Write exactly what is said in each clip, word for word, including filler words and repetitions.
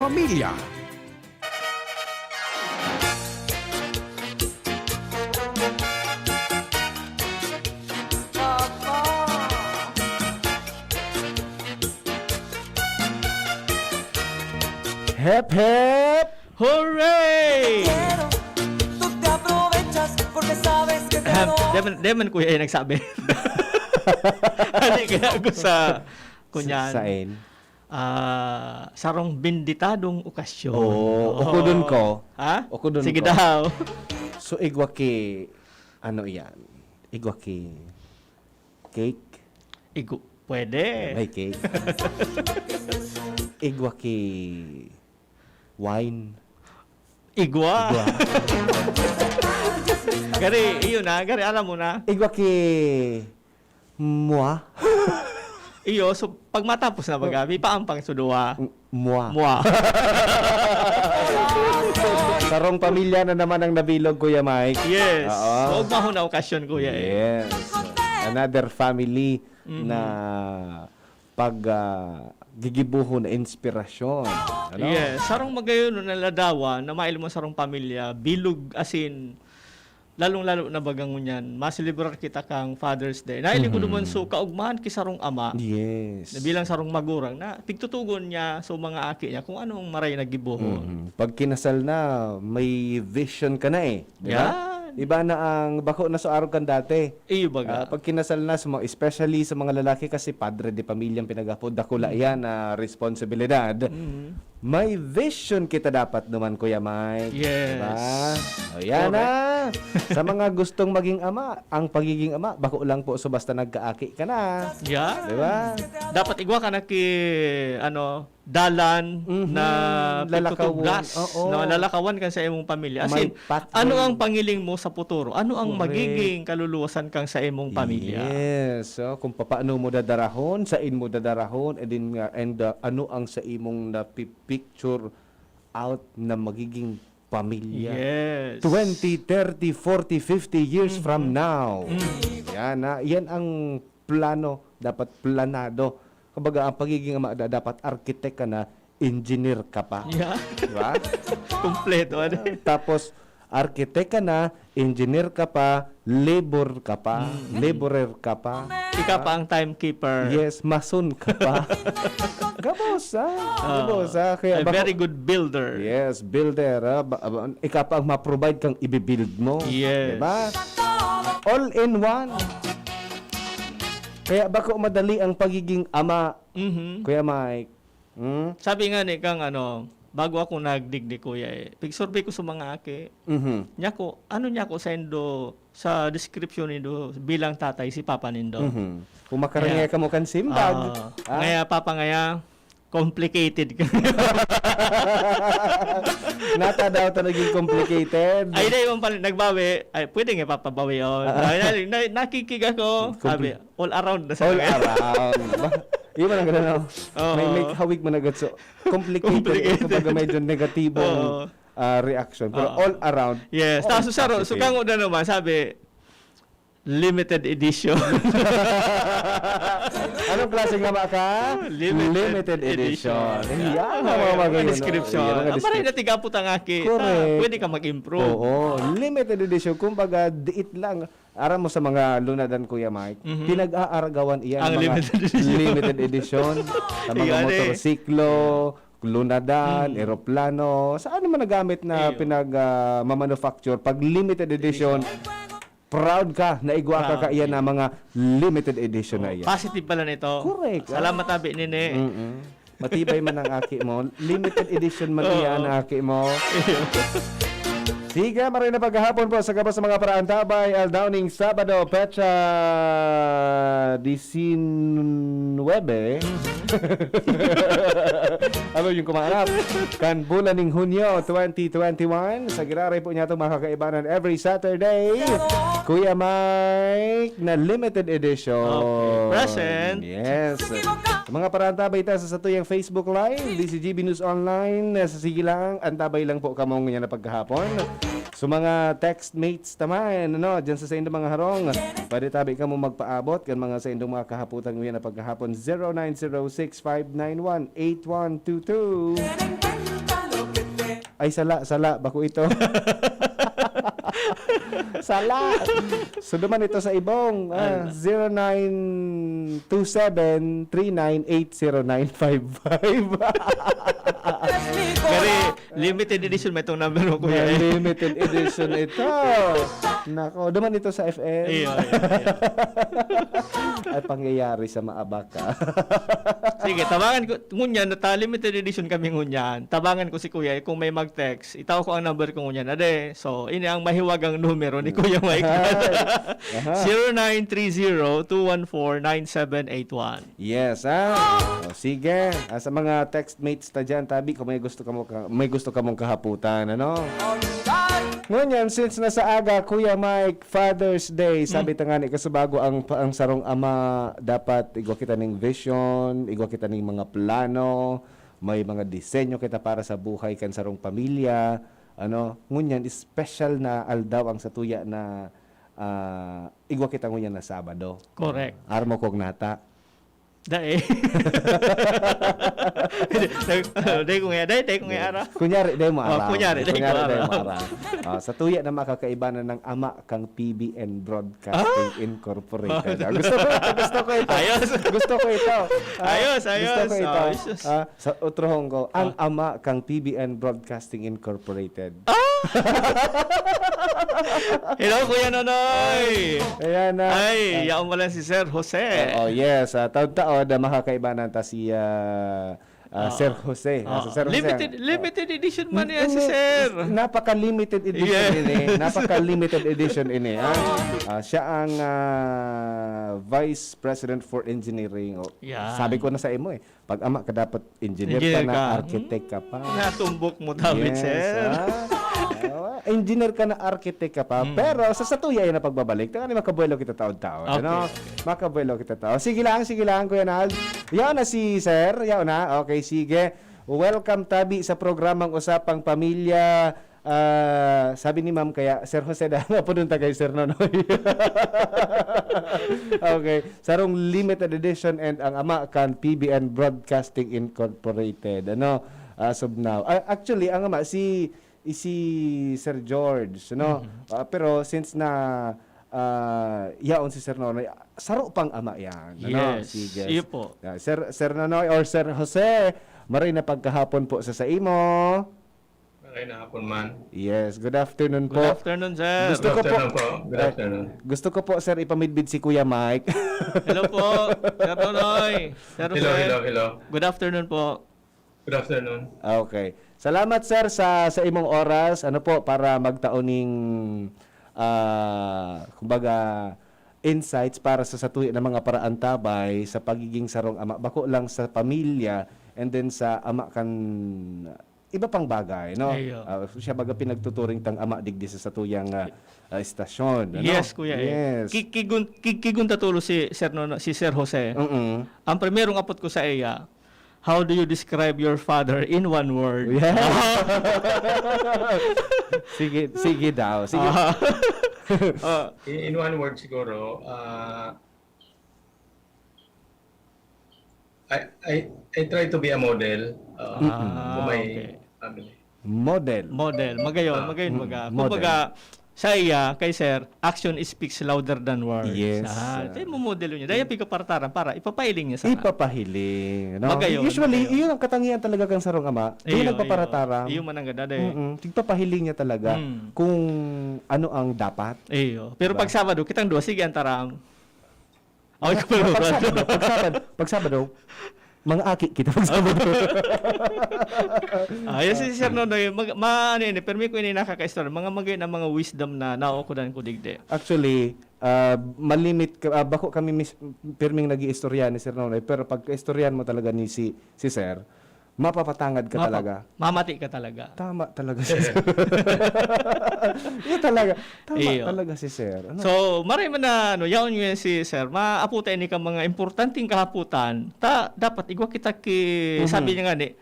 Pamilya. Hep, hep! Hooray! Quiero, tú te aprovechas porque sabes que te Ahem, adoro. Di man, di man kuya yung nagsabi. Hindi kaya ako sa, kunyan. Sa, sain? Ah, sarong benditadong okasyon. Oo, Oo. Ukudon ko. Ha? Ukudon Sige ko. daw. So, igwa ki, ano yan? Igwa ki cake? Igu-, pwede. May cake. Igwa ki wine? Igwa. Igwa. Gari, iyon na. Gari, alam mo na. Igwa ki Mwa? Iyo, so, pag matapos na baga, may paampang sa duwa. M-, mwa. Mwa. Sarong pamilya na naman ang nabilog, Kuya Mike. Yes. Oo. Maugmahon na okasyon, Kuya, eh. Yes. Another family Mhm. na pag, ah, gigibohon na inspirasyon. Ano? Yes. Sarong magayon na ladawa na mailmo sarong pamilya, bilog, as in, lalong-lalo na baga ngunyan, maselebrar kita kang Father's Day. Nahiling ko Mhm. naman, so, kaugmahan ki sarong ama, Yes. na bilang sarong magurang, na pigtutugon niya, so, mga aki niya, kung anong maray na gibohon. Mhm. Pag kinasal na, may vision ka na eh, di ba? Yan. Iba na ang bako na sa arog kan dati. Iyo baga. Ah, pag kinasal na, sa mga, especially sa mga lalaki kasi, padre de pamilya ang pinag-apod, dakula Mhm. yan na responsibilidad. Mhm. May vision kita dapat naman, Kuya Mike. Yes. Diba? O, yan Correct. na. Sa mga gustong maging ama, ang pagiging ama, bako lang po sa basta nagkaaki ka na. Yeah. Diba? Dapat igwa ka na ki, ano, dalan Mhm. na Lalakawan. pagtutugdas, Oo. na lalakawan kan sa imong pamilya. As May in, pathway. ano ang pangiling mo sa puturo? Ano ang Correct. magiging kaluluwasan kang sa imong pamilya? Yes. So, kung papaano mo dadarahon, sain mo dadarahon, and then, uh, and, uh, ano ang sa imong napi-, picture out na magiging pamilya. Yes. Twenty, thirty, forty, fifty years from Mhm. now. Mm. Yan, ha? Yan ang plano, dapat planado. Kumbaga, ang pagiging ama, da-, dapat arkitek ka na, engineer ka pa. Yeah. Di ba? Kompleto, ano? Tapos, arkitek ka na, engineer ka pa, labor ka pa, Mm. laborer ka pa. Ika pa ang timekeeper. Yes, mason ka pa. Gabos, ah. Oo. Gabos, ah. Kaya A bako very good builder. Yes, builder, ah. Ba-, ba-, ika pa ang ma-provide kang ibibuild mo. Yes. Diba? All in one. Kaya bako madali ang pagiging ama, Mhm. Kuya Mike. Hmm? Sabi nga ni kang ano, bago ako nagdigdi, kuya, eh, pig-survey ko sa mga aki. Mhm. Niya ko, ano niya ko saindo sa description nindo bilang tatay si papa nindo? Mhm. Kung makarangay Kaya, kamo kan simbag, ah, ah? Ngaya, papa, ngaya, complicated ka. Nata daw ta naging complicated. Ay, dahil mong pala, nagbawi. Ay, pwede nga papabawi, oh. Ah. Ay, na, na, nakikig ako. Compli- Sabi, all around na sa All akin. around. Ba? Yun man ang gano'n, no? Oo. May, may hawig man agad, so, complicated. Complicated. Kumbaga, medyo negatibong, Oo. ah, reaction. Pero Oo. all around, Yes. all Tapos, sa ro-, so, positive. Kango na naman, sabi, limited edition. Anong klaseng ama ka? Limited Limited edition. edition. Yan, Yan, mga mga mga ganyan, no? description. Yan, mga Ang maray description. na tigapot ang aki. Correct. Ah, pwede ka mag-improve. Oo. Limited edition. Kumbaga, diit lang. Aram mo sa mga lunadan, Kuya Mike, Mhm. pinag-aaragawan iyan Ang ang mga limited edition. limited edition, sa mga Iyan eh. motorsiklo, lunadan, Mm. eroplano, saan naman nagamit na Iyo. pinag, ah, mamanufacture, pag limited edition, Edition. proud ka na igwa ka Proud, kaiyan na iyo. mga limited edition na Oh, iyan. positive pala nito. Correct, ah. Salamat, abi, nini. Mm-mm. Matibay man ang aki mo. Limited edition man Oo. iyan ang aki mo. Sige, maray na paghahapon po sa gabos sa mga paraantabay. Aldaw ning Sabado, petsa disinwebe. Mhm. Ano yung kumaanap? Kan bulan ning Hunyo twenty twenty-one. Sa giraray po niya itong mga kakaibanan every Saturday. Kuya Mike na limited edition. Okay, present. Yes. Sa mga paraantabay ta sa satuyang Facebook Live, D C G B News Online, sa sige lang, antabay lang po kamo ngunyan na pagkahapon. Sa mga textmates taman, ano, dyan sa saindong mga harong, pwede tabi kamo magpaabot kan mga saindong mga kahapotan ngunyan na pagkahapon, zero nine zero six five nine one eight one two two. Ay, sala, sala, bako ito. Sala! So, duman ito sa ibong, ah, Ay, na- zero nine two seven three nine eight zero nine five five. Gari, limited edition may itong number mo, kuya, eh. Limited edition ito. Nako, duman ito sa F M. Iyo, iyo, iyo. Ay, pangyayari sa maabak ka. Sige, tabangan ko, ngunyan, nata-, limited edition kami ngunyan. Tabangan ko si kuya, eh, kung may mag-text, itaw ko ang number ko ngunyan. Ade, so, ini ang mahiwagang numero ni Kuya Mike. Ay. Aha. Zero nine three zero two one four nine seven eight one. Yes, ah. O, sige. Ah, sa mga textmates ta dyan, tabi, kung may gusto ka mo ka-, may gusto ka mong kahaputan, ano? Ngunyan, since nasa aga, Kuya Mike, Father's Day, sabi ta nga ni, kasubago ang, ang sarong ama, dapat igwa kita ning vision, igwa kita ning mga plano, may mga disenyo kita para sa buhay kan sarong pamilya, ano? Ngunyan, special na aldaw ang satuya na, ah, igwa kita ngunyan na Sabado. Correct. Armo kog nata. Dai. Dai ko nga, dai, dai ko nga ara. Kunyari, dai mo Oh, ara. Kunyari, dai ko Kunyari, dai ara. mo ara. Ah, sa tuya na makakaibanan ng ama kang P B N Broadcasting Ah? Incorporated. Ah, gusto ko ito, gusto ko ito. Ayos. Gusto ko ito. Ah, Ayos, gusto ayos. ko ito. Ah, ayos. Ah, sa utrohon ko, ang Ah. ama kang P B N Broadcasting Incorporated. Ah! Hello, Kuya Nonoy! Ayan na. Ay, Ah. yaon pala si Sir Jose. Oo, yes. Ah, taon-taon na makakaibanan ta si, ah, ah, Oo. Sir Jose. Ah, Oo. si Sir Jose. Limited, limited edition man yan si Mm, Sir. napaka-limited edition Yes. ini. Napaka-limited edition ini, ah. Ah, siya ang, ah, Vice President for Engineering. O, Yan. sabi ko na sa imo eh, pag ama ka dapat engineer ka Engineer na, ka. architect ka pa. Natumbok mo, David, Yes, sir. ah. Oo, engineer ka na, architect ka pa. Mm. Pero sa satuya yan na pagbabalik, tangani makabuelo kita taon-taon, Okay, ano? okay. Makabuelo kita taon. Sige lang, sige lang, Kuya Nag. Yaon na si Sir, yaon na. Okay, sige. Welcome tabi sa programang Usapang Pamilya. Ah, sabi ni Ma'am, kaya, Sir Jose, dahil nga po doon tagay Sir Nonoy. Okay. Sarong limited edition and ang ama kan P B N Broadcasting Incorporated. Ano? As of now. Ah, actually, ang ama, si, si Sir George, no? Mhm. Ah, pero since na, ah, yaon si Sir Nonoy, saro pang ama yan. Ano? Yes. Sige. Iyo po. Ah, Sir, Sir Nonoy or Sir Jose, maray na pagkahapon po sa saimo. Maray na hapon man. Yes, good afternoon Good po. afternoon, sir. Gusto Good ko po, afternoon po. Good eh, afternoon. gusto ko po, sir, ipamidbid si Kuya Mike. Hello po, Sir Nonoy, Sir Hello, Jose. hello, hello. Good afternoon po. Good afternoon. Okay. Salamat, sir, sa, sa imong oras. Ano po, para magtao ning, ah, kumbaga, insights para sa satuya na mga paraantabay sa pagiging sarong ama, bako lang sa pamilya, and then sa ama kan iba pang bagay, no? Iyo. Ah, siya baga pinagtuturing tang ama digdi sa satuyang, ah, ah, estasyon, ano? Yes, kuya, eh. Yes. Ki-, kigun-, ki-, kigun ta tulo si Sir Nono, si Sir Jose. Mm-mm. Ang primerong apot ko sa iya, "How do you describe your father in one word?" Yeah. Sige, sige daw. Sige. Ah. Ah. In, in one word siguro, ah, I, I, I try to be a model, uh, Mm-mm. to Ah, my okay. family. Model. Model. Magayon, Ah. magayon Mm, baga. model. Kumbaga, sa iya, kay Sir, "Action speaks louder than words." Yes. Ah, ito yung modelo niya. Dahil pigkaparataran para ipapahiling niya sana. Ipapahiling, no? Magayon, Usually, magayon. iyon ang katangian talaga kang sarong ama. Iyo, Yung nagpaparataran. iyo. Iyo man ang ganda, eh. Mm-mm. Tigpapahiling niya talaga Mm. kung ano ang dapat. Iyo. Pero Diba? pag Sabado, kitang duwa, sige, ang taram. Okay, Pag, pag Sabado, pag Sabado, pag Sabado, mga aki kita pag Sabado. Ah, yan si Sir Nonoy, mag-, ma-, ano yun eh, pero may ko ini nakaka-istorya. Mga magayon ang mga wisdom na nauukudan ko digdi. Actually, ah, malimit ka, ah, bako kami mis-, pirming nag-iistorya ni Sir Nonoy, pero pagka-istoryahan mo talaga ni si, si Sir, mapapatangad ka Mapa-, talaga. mamati ka talaga. Tama talaga si Sir. Yun talaga. Tama Iyo. talaga si Sir. Ano? So, maray man na, ano, yaon nyo yan si Sir. Maaputan ini ka mga importanteng kahaputan. Ta, dapat igwa kita ki, Mhm. sabi niya nga ni,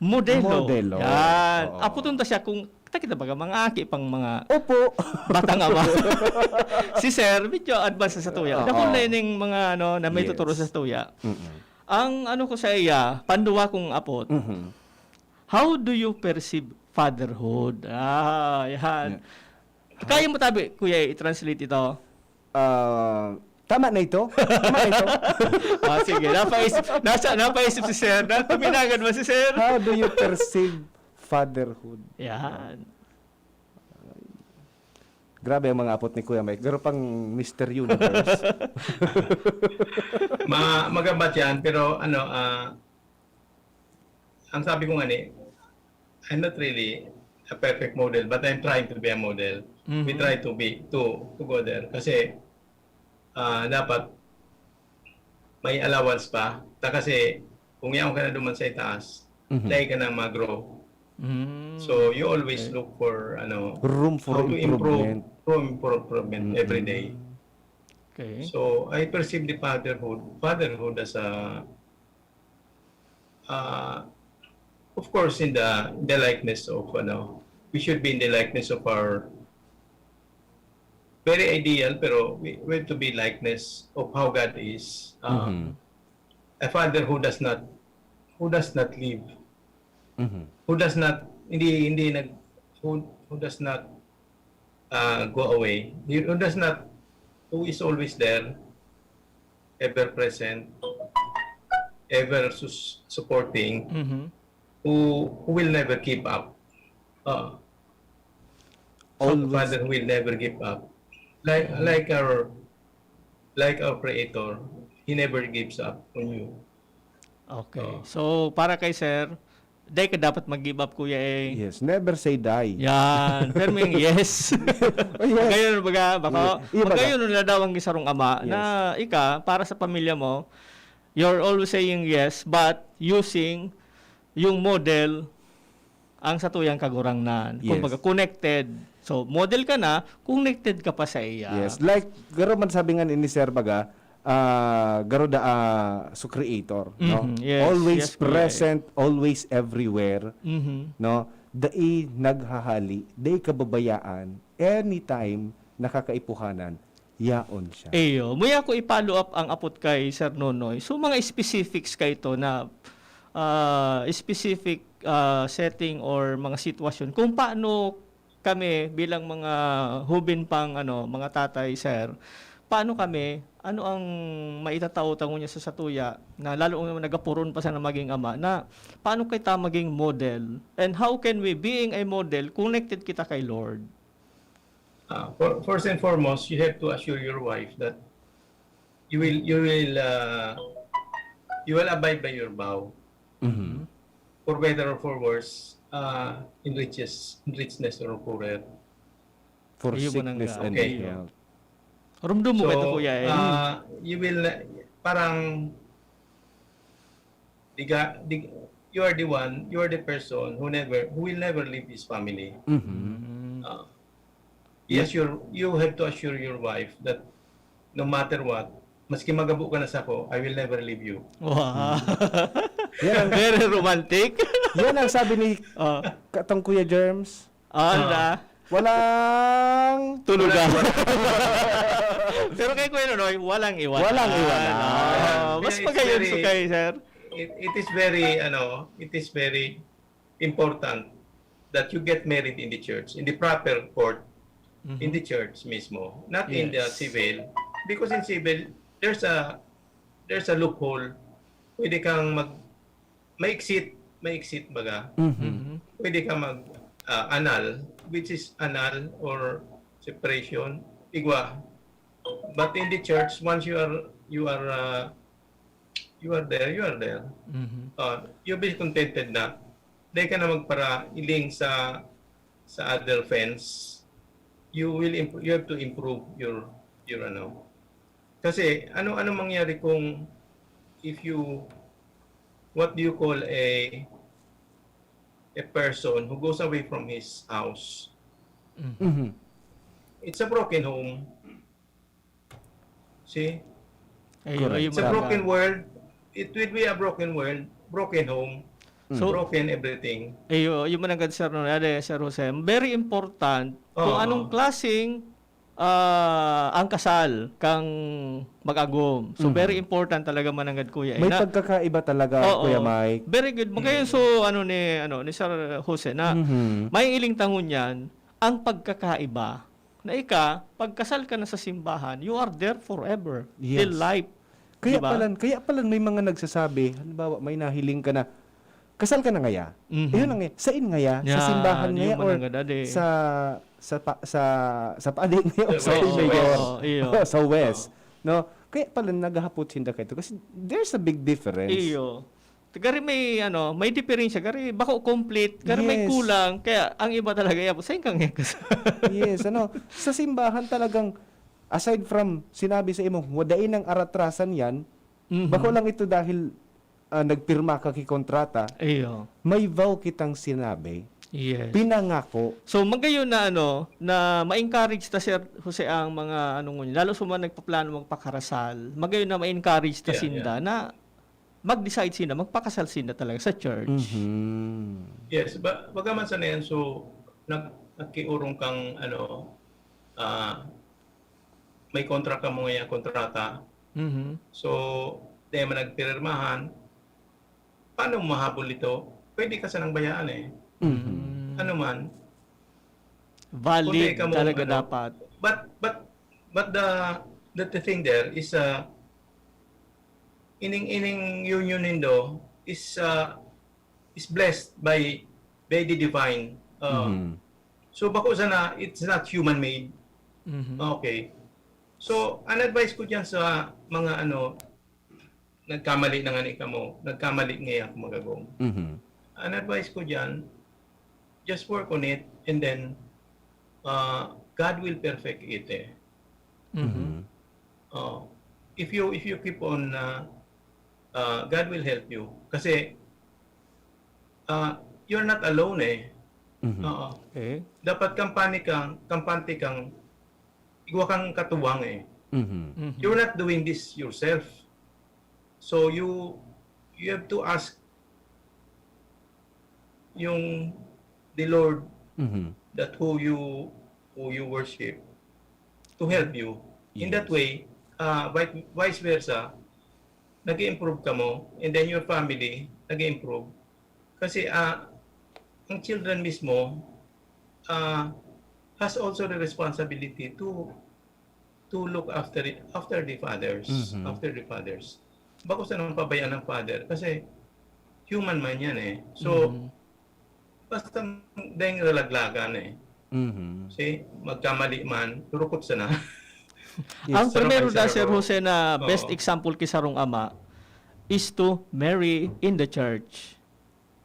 modelo. Modelo. Yan. Oo. Aputon ta siya kung, ta kita baga, mga aki pang mga Opo. batang ama. Si Sir, medyo advance sa satuya. Oo. Dakul na ining mga, ano, na may Yes. tuturo sa satuya. Mm-mm. Ang ano ko sa iya, panduwa kong apot, Mhm. how do you perceive fatherhood. Ah, yan. Kaya mo tabi, Kuya, i-translate ito? Ah, tama na ito? Tama na ito? Ah, sige, napaisip, nasa, napaisip si Sir. Na, tuminagan mo si Sir. How do you perceive fatherhood? Yan. Grabe ang mga apot ni Kuya Mike. Garo pang Mister Universe. Ma magambat yan, pero ano, ah, ang sabi ko nga ni, I'm not really a perfect model, but I'm trying to be a model. We Mhm. try to be, to, to go there. Kasi, ah, dapat may allowance pa. Ta kasi, kung yaon ka na duman sa itaas, Mhm. dai ka na mag-grow. Mm. So, you always Okay. look for, ano, Room for how to improve, improvement. room for improvement every Mm. day. Okay. So, I perceive the fatherhood, fatherhood as a, uh, of course, in the, the likeness of, ano, we should be in the likeness of our, very ideal, pero we, we have to be likeness of how God is. Uh, Mhm. A father who does not, who does not leave, Mhm. who does not, hindi, hindi nag, who, who does not, uh, go away, who does not, who is always there, ever present, ever sus- supporting, Mhm. who, who will never give up. Uh, a Always. father who will never give up. Like, like our, like our Creator, He never gives up on you. Okay. Oo. So, para kay Sir, dai ka dapat mag-give up, Kuya, eh. Yes, never say die. Yan. Pero may yes. Oh, yes. Ngayon, baga, baka, Iya, baga. Magayon na daw ang sarong ama Yes. na ika, para sa pamilya mo, you're always saying yes, but using yung model ang satuyang Kagurangnan. Yes. Kumbaga, connected. So, model ka na, connected ka pa sa iya. Yes, like garo man sabi nga ni Sir baga, ah, garo da, ah, so creator, no? Mhm, yes, Always yes, Kuya. Present, always everywhere, Mhm. no? Dai naghahali, dai kababayaan, anytime nakakaipuhanan, yaon siya. Eyo, muya ko i-follow up ang apot kay Sir Nonoy. So, mga specifics kay ito na, ah, specific, ah, setting or mga sitwasyon kung paano kami bilang mga hubin pang, ano, mga tatay, sir, paano kami, ano ang maitatao ta ngunyan sa satuya na lalo nga nagapuron pa sana maging ama, na paano kita maging model? And how can we, being a model, connected kita kay Lord? Uh, for, first and foremost, you have to assure your wife that you will, you will, uh, you will abide by your vow. Mhm. For better or for worse, uh, in riches, in richness or poorer. For Iyo man ang sickness ga- and Okay. health. Rumdum mo ba ito, kuya, eh? Uh, you will, na- parang, diga, dig, you are the one, you are the person who never, who will never leave his family. Mhm. Mm. Uh, yes, you you have to assure your wife that no matter what, maski magabo ka na sako, I will never leave you. Wow. Yan ang, Very romantic. yan ang sabi ni Ah, katong Kuya Germs. ah, Ah. na. Walang Tulugan. Pero kay Kuya Nonoy, walang iwanan. Walang iwanan. Ah, mas Yeah, it's magayon very- sa kay, sir. It, it is very, ano, it is very important that you get married in the church, in the proper court, Mhm. in the church mismo, not in the Yes. civil. Because in civil, there's a there's a loophole. Pwede kang mag may exit, may exit baga. Mhm. Mhm. Pwede ka mag ah, annul, which is annul or separation, igwa. But in the church, once you are you are uh, you are there, you are there. Mhm. Uh, you'll be contented na. Di ka na magpara-iling sa sa other fence. You will imp- you have to improve your your ano. Kasi ano ano mangyari kung if you what do you call a a person who goes away from his house? Mhm. Mhm. It's a broken home. See? Ayun, Correct. ayun, It's a mga- broken world. It will be a broken world, broken home, So, broken everything. Ayo, yung mananggad, sir, no, ade, Sir Jose, very important kung Oo. anong klaseng ah, ang kasal kang mag-agom. So, Mhm. very important talaga mananggad, kuya, eh, May na pagkakaiba talaga, Oo. Kuya Mike. Very good. Magayon, Mm. so, ano ni, ano, ni Sir Jose, na Mhm. may iling tangon yan, ang pagkakaiba na ika, pagkasal ka na sa simbahan, you are there forever, till Yes. life. Kaya Di ba? pala, kaya pala may mga nagsasabi, halimbawa, may nahiling ka na, kasal ka na ngaya? Mhm. Ayun ang, sain ngaya? Sa Ya, simbahan di ngaya mo or mananggad, ade. sa, sa pa-, sa, sa padi ngaya o Sa sa West. Mayor? Oo, iyo. Sa West, Oo. no? Kaya pala naghahapot sinda kaito kasi there's a big difference. Iyo. Gari may, ano, may diferensya, gari bako complete, gari may Yes. kulang, kaya ang iba talaga, "Yabo, sain ka ngaya kasal?" Yes, ano, sa simbahan talagang, aside from sinabi sa imo, wa-, dai nang aratrasan yan, Mhm. bako lang ito dahil, ah, nagpirma ka ki kontrata, Iyo. may vow kitang sinabi, Yes. pinangako. So, magayon na, ano, na ma-encourage ta, Sir Jose, ang mga, ano ngunyan, lalo sa mga nagpaplano magpakarasal, magayon na ma-encourage ta Yeah, sinda yeah. na mag-decide sinda, magpakasal sinda talaga sa church. Mhm. Yes, ba-, baga man sana yan, so, nag-, nagkiorong kang, ano, ah, may kontra ka mga kontrata. Mhm. So, dahil man nagpirmahan, paano mo mahabol ito? Pwede ka sanang bayaan eh. Mhm. Mm. Ano man. Valid Kung di ka mo, talaga ano, dapat. but, but, but the, the, the thing there is, uh, ining, ining union nindo is, uh, is blessed by, by the divine. Uh, Mhm. So, bako sana, it's not human-made. Mhm. Okay. So, an advice ko dyan sa mga, ano, nagkamali na nga ni kamo, nagkamali ngayon ako magagong. Mhm. An advice ko dyan, just work on it, and then, uh, God will perfect it eh. Mhm. Mhm. Oh, if you, if you keep on, uh, uh, God will help you. Kasi, uh, you're not alone eh. Mhm. Oo. Okay. Dapat kampani kang, kampante kang, igwa kang katuwang eh. Mhm. Mhm. You're not doing this yourself. So you, you have to ask yung the Lord Mhm. that who you, who you worship to help you. In that Yes. way, ah, vi-, vice versa, nag-i-improve ka mo, and then your family, nag-i-improve. Kasi, ah, ang children mismo, ah, has also the responsibility to, to look after it, after the fathers, Mhm. after the fathers. Bako sanang pabayaan ng father kasi human man yan eh. So, Mhm. basta dahil nalaglagan eh. Mhm. See, magkamali man, turukot sana. Yes. Ang Sarong primero ay na, Sir sarong. Jose, na best Oo. example ki sarong ama is to marry in the church.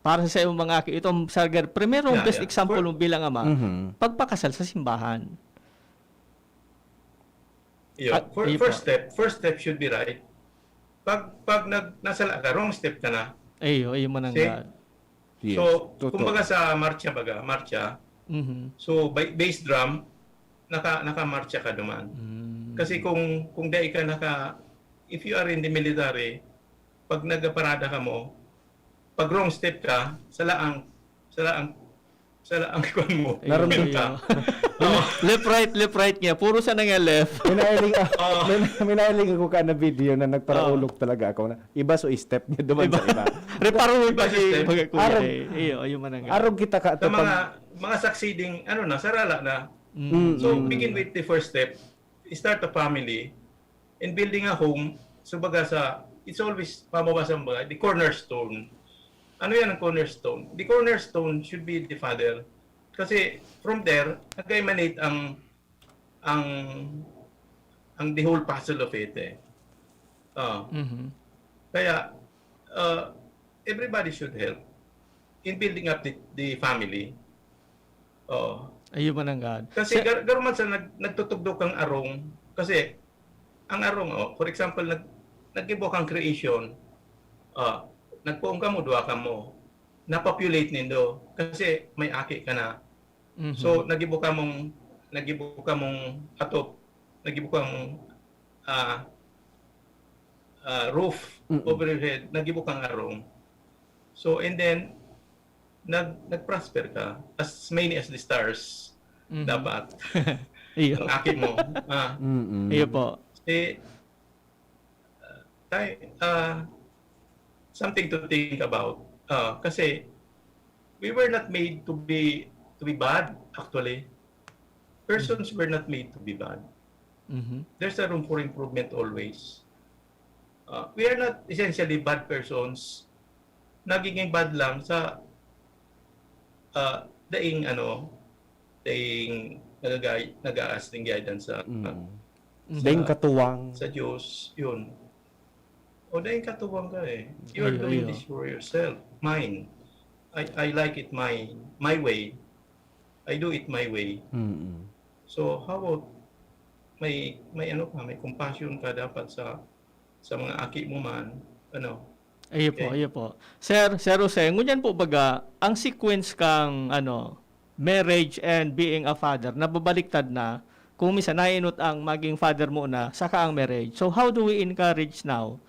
Para sa imong mga aki, itong sa gar-, primero ang Yeah, best yeah. example For mo bilang ama, Mhm. pagpakasal sa simbahan. Iyo, Ah, fir-, iyo first po. step, first step should be right. Pag, pag nag-, nasala ka, wrong step ka na. Iyo, iyo man ang See? ga- Yes, So, totoo. kumbaga sa marcha baga, marcha, Mhm. so, ba-, bass drum, naka-, nakamarcha ka duman. Mm. Kasi kung, kung dai ka naka-, if you are in the military, pag nagaparada ka mo, pag wrong step ka, sala ang, sala ang, sala ang kwan mo. Ayun, Naramdam ayun. ka. Oo. Left, right, left, right niya. Puro siya na nga left. Minahiling, ah, Oo. min-, minahiling ako ka na video na nagparaulok Oo. talaga ako na iba so step niya duman Iba. sa iba. Reparuhon Iba pa si step. Bagay Kuya Arog, eh. Iyo, ayun man ang arog kita ka sa ito mga, pag mga succeeding, ano na, sarala na. Mm. Mm, So, mm. begin with the first step. Start a family. And building a home, so baga sa, it's always, pamabasa mo ba, the cornerstone. Ano yan ang cornerstone? The cornerstone should be the father. Kasi from there, nag-emanate ang, ang, ang the whole puzzle of it eh. Ah. Mhm. Kaya, uh, everybody should help in building up the, the family. Oo. Ayun man ang God. Kasi Sa gar-, garo man sa nag-, nagtutugdok kang arong, kasi ang arong, oh, for example, nag-, nag-ibo kang creation, ah, nagpoon ka mo, dua ka mo, napopulate nindo, kasi may aki ka na. Mhm. So, nag-ibo ka mong, nag-ibo ka mong atop, nag-ibo ka mong, ah, ah, roof Mm-mm. over your head, nag-ibo kang arong. So, and then, nag-, nag-prosper ka, as many as the stars, Mhm. dapat. Iyo. Ang aki mo. Ah, Mm-mm. Iyo po. kasi, uh, tay, uh, something to think about. Uh, kasi, we were not made to be to be bad, actually. Persons were not made to be bad. Mhm. There's a room for improvement always. Uh, we are not essentially bad persons. Nagiging bad lang sa uh, daing ano, daing nagagay, nag-aas ng guidance sa Mm. Mhm. Daing katuwang. sa Diyos, yun. O daing katuwang ka eh. You are Iyo, doing iyo. this for yourself. Mine. I, I like it my my way. I do it my way. Mm-mm. So how about may may ano ka, may compassion ka dapat sa sa mga aki mo man, ano. Iyo po, Okay. iyo po. Sir, Sir Jose, ngunyan po baga, ang sequence kang ano, marriage and being a father, nababaliktad na. Kung minsan, nainot ang maging father muna, saka ang marriage. So, how do we encourage now?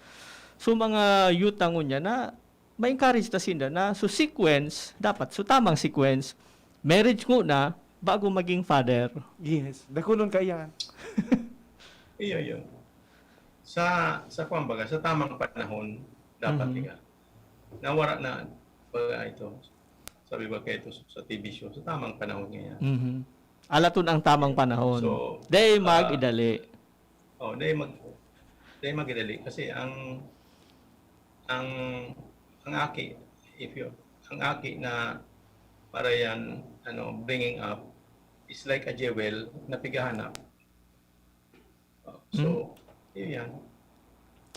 So, mga youth na ngunyan na ma-encourage ta sinda na so sequence, dapat so tamang sequence, marriage muna bago maging father. Yes. Dakulon ka yan. Iyo, iyo. Sa sa kwan baga, sa tamang panahon dapat Mhm. nga. Nawara na baga ito. Sabi ba kayo ito sa T V show, sa tamang panahon ngayon. Mhm. Alaton ang tamang panahon. So, Day ah, mag-idali. Oh, dahil mag dahil magidali kasi ang ang ang aki, if you ang aki na para yan ano, bringing up is like a jewel na pigahanap. Oh, so, yun yan.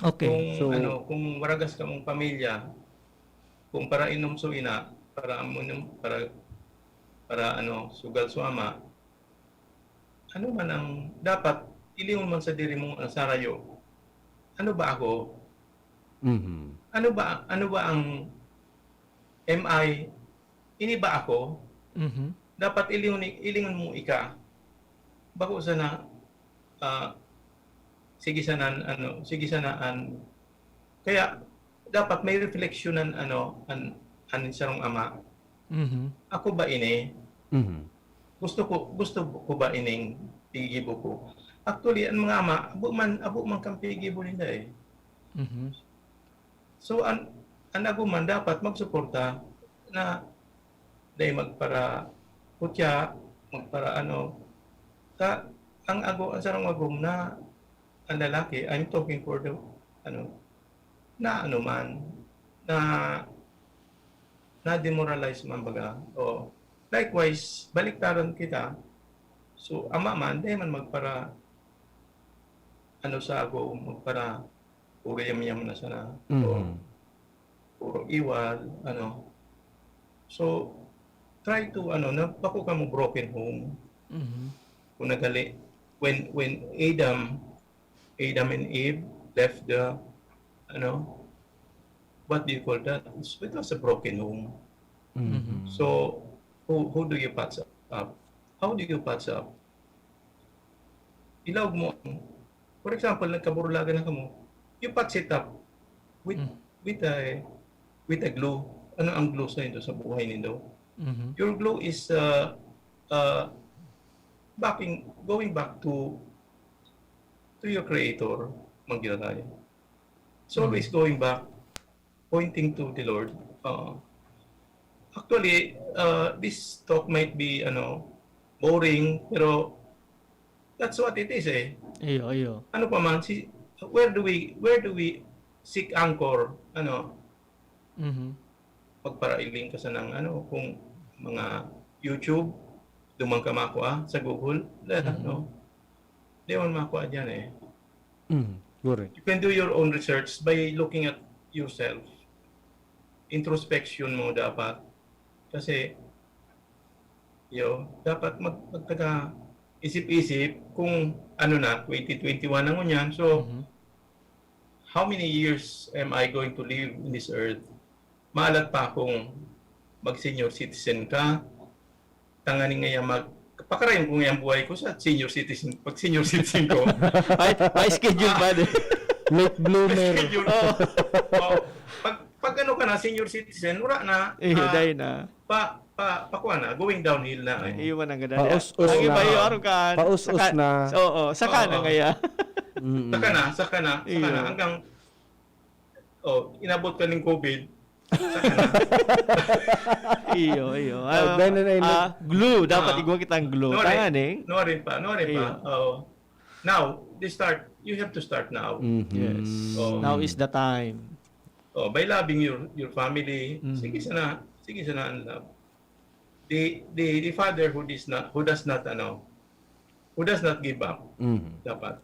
Okay. Kung So- ano, kung waragas kamong pamilya, kung para inom so ina, para amunom, para para ano, sugal so ama, ano man ang dapat ilingon man sa diri mo ang sarayo? Ano ba ako? Mhm. Ano ba ano ba ang am I? Ini ba ako? Mhm. Dapat ilingon ilingon mo ika. Bako sana ah, sige sana ano, sige sana an kaya dapat may reflection an ano, an an sarong ama. Mhm. Ako ba ini? Mhm. Gusto ko gusto ko ba ining pigibo ko? Actually, ang mga ama, abo man abo man kan pigibo ninda eh. Mhm. So an an ago man dapat magsuporta na dai magpara kutya, magpara ano. Sa ang ago ang sarong agom na ang lalaki, I'm talking for the ano, na ano man, na na-demoralize man baga. O likewise, baliktaran kita. So ama man, dai man magpara ano sa ago, magpara puro yamyam na sana. O Mhm. puro iwal, ano. So try to ano, na bako kamo broken home. Mhm. Kung nagali when when Adam Adam and Eve left the ano, what do you call that? It's- It was a broken home. Mhm. So who who do you patch up? How do you patch up? Ilaog mo, for example, nagkaburulagan na kamo, you patch it up with Mm. with a with a glue. Ano ang glue sa indo sa buhay nindo? Mhm. Your glue is uh, uh, backing going back to to your creator, Manggiraray. It's always going back, pointing to the Lord. Uh, actually, uh, this talk might be ano boring, pero that's what it is eh. Iyo, iyo. Ano pa man, si, where do we, where do we seek anchor? Ano, Mhm. magparailing ka sa ng ano, kung mga YouTube, duman ka makua sa Google, Mhm. no? Di man makua dyan eh. Mm, correct. You can do your own research by looking at yourself. Introspection mo dapat. Kasi, yo, dapat mag, magtaga isip-isip kung ano na, twenty twenty-one na ngunyan. So, Mhm. how many years am I going to live in this earth? Maalat pa akong mag-senior citizen ka. Tanganing ngaya mag, pakarayon ko ngayang buhay ko sa senior citizen, pag senior citizen ko. Ay, ay schedule ba din? Late bloomer. Schedule. Oh. Oh, pag, pag ano ka na, senior citizen, wala na. Eh, Ah, dai na. pa, pa, pakuha na, going downhill na eh. Iyo man ang ganda. Paus-us Ang iba na. yung arukan. Paus-us saka, na. Oo, saka na Oo. ngaya. Mm. Saka na, saka na, saka Iyo. na. Hanggang, oh, inabot ka ng COVID. Saka na. iyo, iyo. Ah, then, then, Ah, glue. Dapat Ah. igwa kitang glue. Nuwari, Tanga ning. nuwari pa, nuwari pa. Iyo. Oo. Now, they start, you have to start now. Mhm. Yes. Oo. Now is the time. Oh, by loving your your family, Mhm. sige sana, sige sana ang love. The, the, the father who does not, who does not, ano, who does not give up, Mhm. dapat.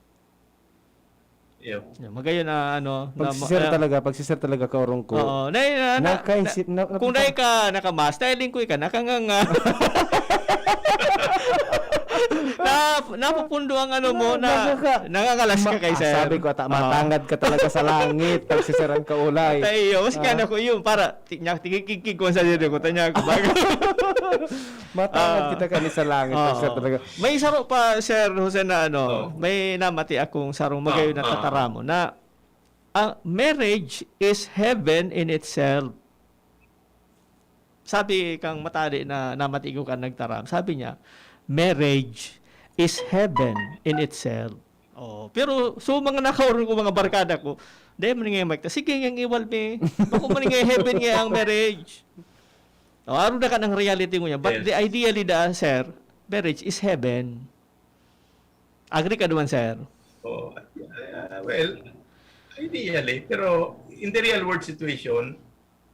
Yeah. Yeah, magayon na ano, na Pag-share ah, talaga, pag-share talaga ka orong ko. Oo. Na, na, na, Nakaisip na, na- kung dahil ka nakamasta, iling ko ka, nakanganga. na, napupundo ang ano mo na Nagkaka- nangangalas ka Ma- kay ah, sir. Sabi ko, ata, Oo. matangad ka talaga sa langit pag sisirang ka ulay. Tayo, mas Ah. kaya ko yun, para, tignan, tigikikig ko sa dito ko, tanya ko, bago. Matangad Ah. kita kani sa langit pag Oo. sir talaga. May saro pa, Sir Jose, na ano, Oo. may namati akong sarong magayon na Ah, ah. tataramo na ang marriage is heaven in itself. Sabi kang matali na namati ko ka nagtaram, sabi niya, "Marriage is heaven in itself." Oh, pero so mga nakaurong ko, mga barkada ko, dahil man nga, Mike, sige nga iwal, be. Bako man nga heaven nga ang marriage. Oh, aron na ka ng reality mo niya. But Yes. The ideally, da, sir, marriage is heaven. Agree ka naman, sir? Oh, uh, well, ideally, pero in the real world situation,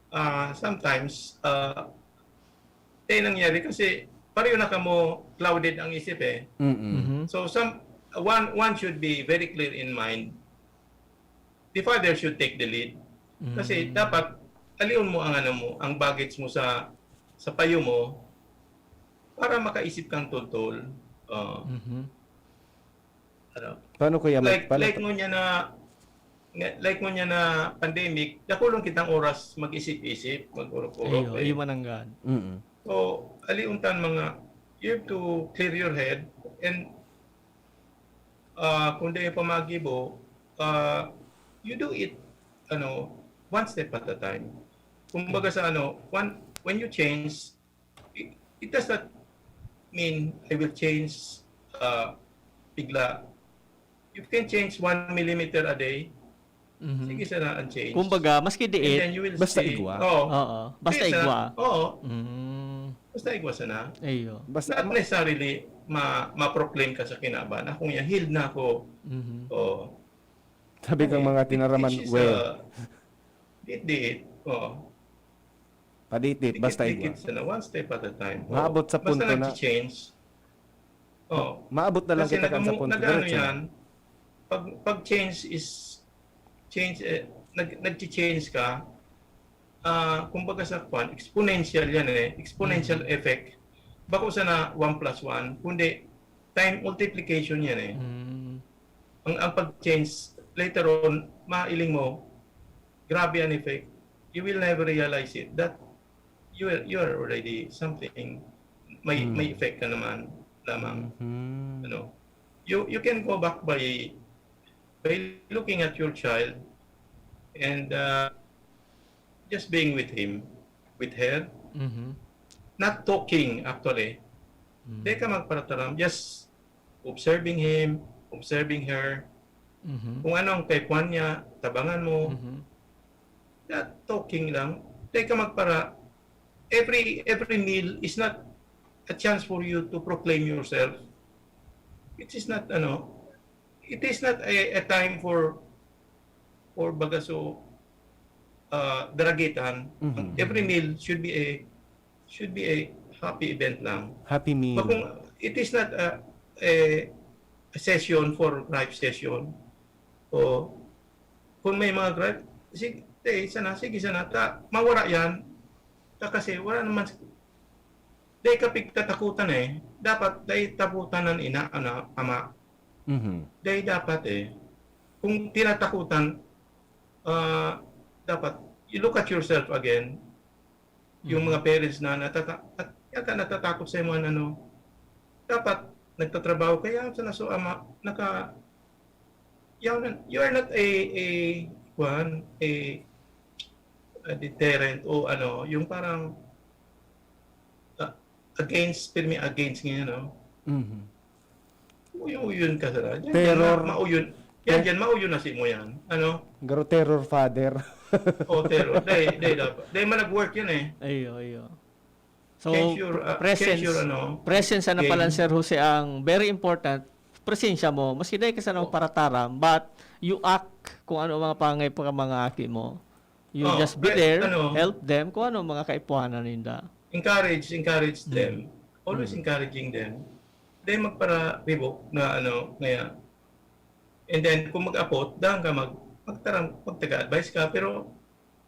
ah, sometimes, ah, eh, nangyari kasi pareho na kamo clouded ang isip eh. Mm-mm. Mhm. So some one one should be very clear in mind. The father should take the lead. Kasi Mm. dapat alion mo ang ano mo, ang baggage mo sa sa payo mo para makaisip kang toltol. Oo. Mhm. Ano? Paano, Kuya Mike? Like Paano like mo niya na nga- like mo niya na pandemic, dakulon kitang oras mag-isip-isip, mag-urok-urok. Iyo, eh. iyo mananggad. Mm-mm. So, aliuntan mga, you have to clear your head and uh, kung di pa magibo, uh, you do it ano, one step at a time. Kumbaga sa ano, one, when you change, it, it does not mean I will change uh, bigla. You can change one millimeter a day. Mhm. Sige sana ang change. Kumbaga, maski And then diit, you will Basta see. igwa. Oo. Oo. Basta Sige sana. igwa. Oo. Mm. Basta igwa sana. Iyo. Basta, Not necessarily ma ma-proclaim ka sa kinaban. Ako nga, healed na ako. Mhm. Oo. Sabi kang mga tinaraman, Which is, well, uh, diit-diit. Oo. Padit-dit, basta igwa. Dikit-dikit sana, one step at a time. Oo. Maabot sa punto Basta na- nag-change. Oh. Maabot na lang Kasi kita kan sa nag-, punto. nag-ano Diretso na. Yan, pag, pag change is, change, eh, nag, nag-change ka, ah, kumbaga sa kwan, exponential yan eh, exponential Mm. effect. Bako sana one plus one, kundi time multiplication yan eh. Mm. Ang, ang pag-change, later on, mailing mo, grabe ang effect. You will never realize it that you are, you are already something, may, Hmm. may effect ka naman lamang. Mhm. Ano? You, you can go back by, by looking at your child and uh, just being with him, with her, Mhm. not talking actually. Mm. Di ka magparataram, just observing him, observing her. Mhm. Kung ano ang kay kwan niya, tabangan mo. Mhm. That talking lang. Di ka magpara, every, every meal is not a chance for you to proclaim yourself. It is not, ano, it is not a, a time for, for baga so, uh, daragitan. Mhm. Every meal should be a, should be a happy event lang. Happy meal. But kung it is not a, a, a session for gripe session, o kung may mga gripe, sige, eh, sana, sige sana, ta, mawara yan. Ta, kasi wala naman, dahil kapig tatakutan eh, dapat dahil takutan ng ina, ana, ama. Mhm. Dahil dapat eh, kung tinatakutan, ah, dapat you look at yourself again. Yung Mhm. mga parents na natata at yata natatakot sa mga ano, dapat nagtatrabaho kaya sa naso ama naka you are not, you are not a, a, kuwan, a, a deterrent o ano, yung parang against, pirmi against ngayon, no? Mhm. Uyon-uyon ka, sir, ah. Yan, yan, Terror. ma-, mauyon. Yan, Ter- yan, mauyon na si mo yan. Ano? Garo terror father. Oh, terror. Dahil, dahil dapat. Dahil man nag-work yun eh. Iyo, iyo. So, Change your, ah, presence, change your, ano, presence na pala, game. Sir Jose, ang very important. Presensya mo. Maski dai ka sana Oh. parataram, but you act kung ano ang mga pangay pa mga aki mo. You Oh, just be kahit there, ano. help them kung ano ang mga kaipuhanan ninda. Encourage, encourage Mm. them. Always Mm. encouraging them. Then magpara-revoke na ano, ngaya. And then, kung mag-apot, daan ka mag-, magtaram-, magtaga-advice ka, pero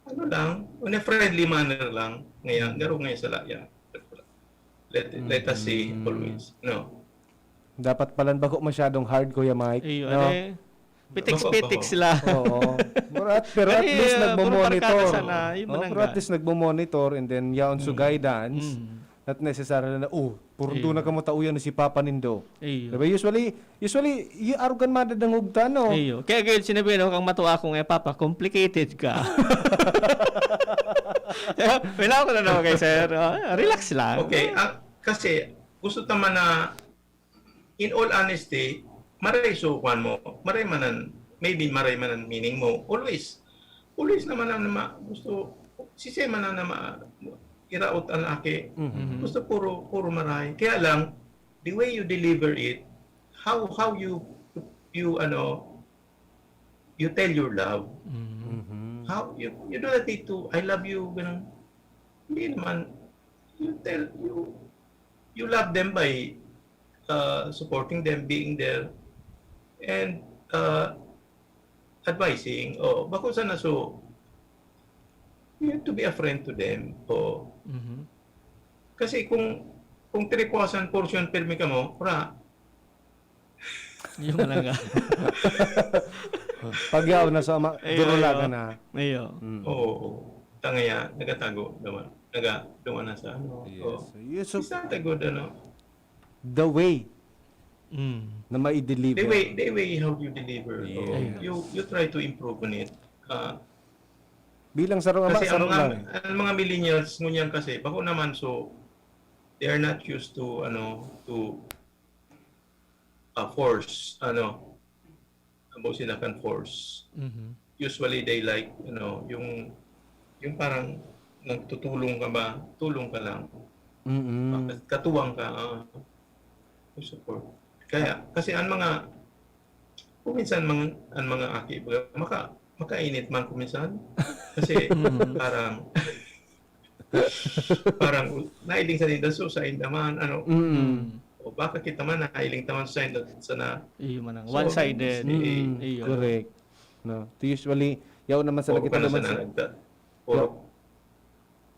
ano lang, on a friendly manner lang. Ngaya, Mm. garo ngaya sala yan. Let, let us say Mm. always, no? Dapat palan bako masyadong hard, Kuya Mike, Iyo, no? Ano eh, pitik-pitik Bako, bako. sila. Oo. Pero at, pero at Kasi, least ah, puro nagmo-monitor. barkada sana, yun Oh, man ang pero at ga- least nagmo-monitor and then yaon so Mm. guidance. Mm. Not necessarily na, "Oh, puro Iyo. doon na kamo tauyan ni si Papa nindo." Iyo. Diba? Usually, usually, y-, arugan madadangog ta, no? Iyo. Kaya gayud sinabi, no, kang matua ko nga, "Papa, complicated ka." Wala ko na naman kay sir. Oh, relax lang. Okay, ah, kasi gusto ta man na, in all honesty, maray so, kwan mo, maray man an, maybe maray man an meaning mo. Always, always naman ang nama-, gusto, sisay man ang nama-, iraot an aki. Mhm. Mhm. Gusto puro, puro maray. Kaya lang, the way you deliver it, how, how you, you, ano, you tell your love. Mm. Mhm. How you, you do not need to, "I love you," ganun. Hindi naman. You tell, you, you love them by, uh, supporting them, being there, and, uh, advising. Oh, bako sana so, you have to be a friend to them. Oh. Mhm. Kasi kung, kung tirikwasan portion pirmi kamo, wala. Yung talaga. Pag yaw na sa ama, Iyo, durulagan iyo. na. Iyo. Mm. Oo. Tangaya, nagatago naman. Naga, duman na sa ano. Yes. Oo. So, you so It's not a good, ano. The way Mm. na maideliver. The way, the way how you deliver. Yes. Oo. You, you try to improve on it. Ah, Bilang sarong ama, kasi ang sarong mga, lang. ang mga millennials ngunyan kasi, bako naman, so, they are not used to, ano, to, ah, force, ano, about sila kan force. Mhm. Usually, they like, you know, yung, yung parang nagtutulong ka ba, tulong ka lang. Mm-mm. Bakit? Katuwang ka, ah, to support. Kaya, kasi ang mga, kung minsan, mga, ang mga aki, baga, maka-, makainit man kung minsan. Kasi, Mm. parang, parang, nailing sa ninda, so, sa inda man, ano. Mm. Mm. O baka kita man, nailing ta man sa inda, sana. Iyo man ang So, one-sided. Mm, Iyo. correct. No? Usually, yaw naman sana Oo, kita kaya duman sana sa, nagda-, yaw, puro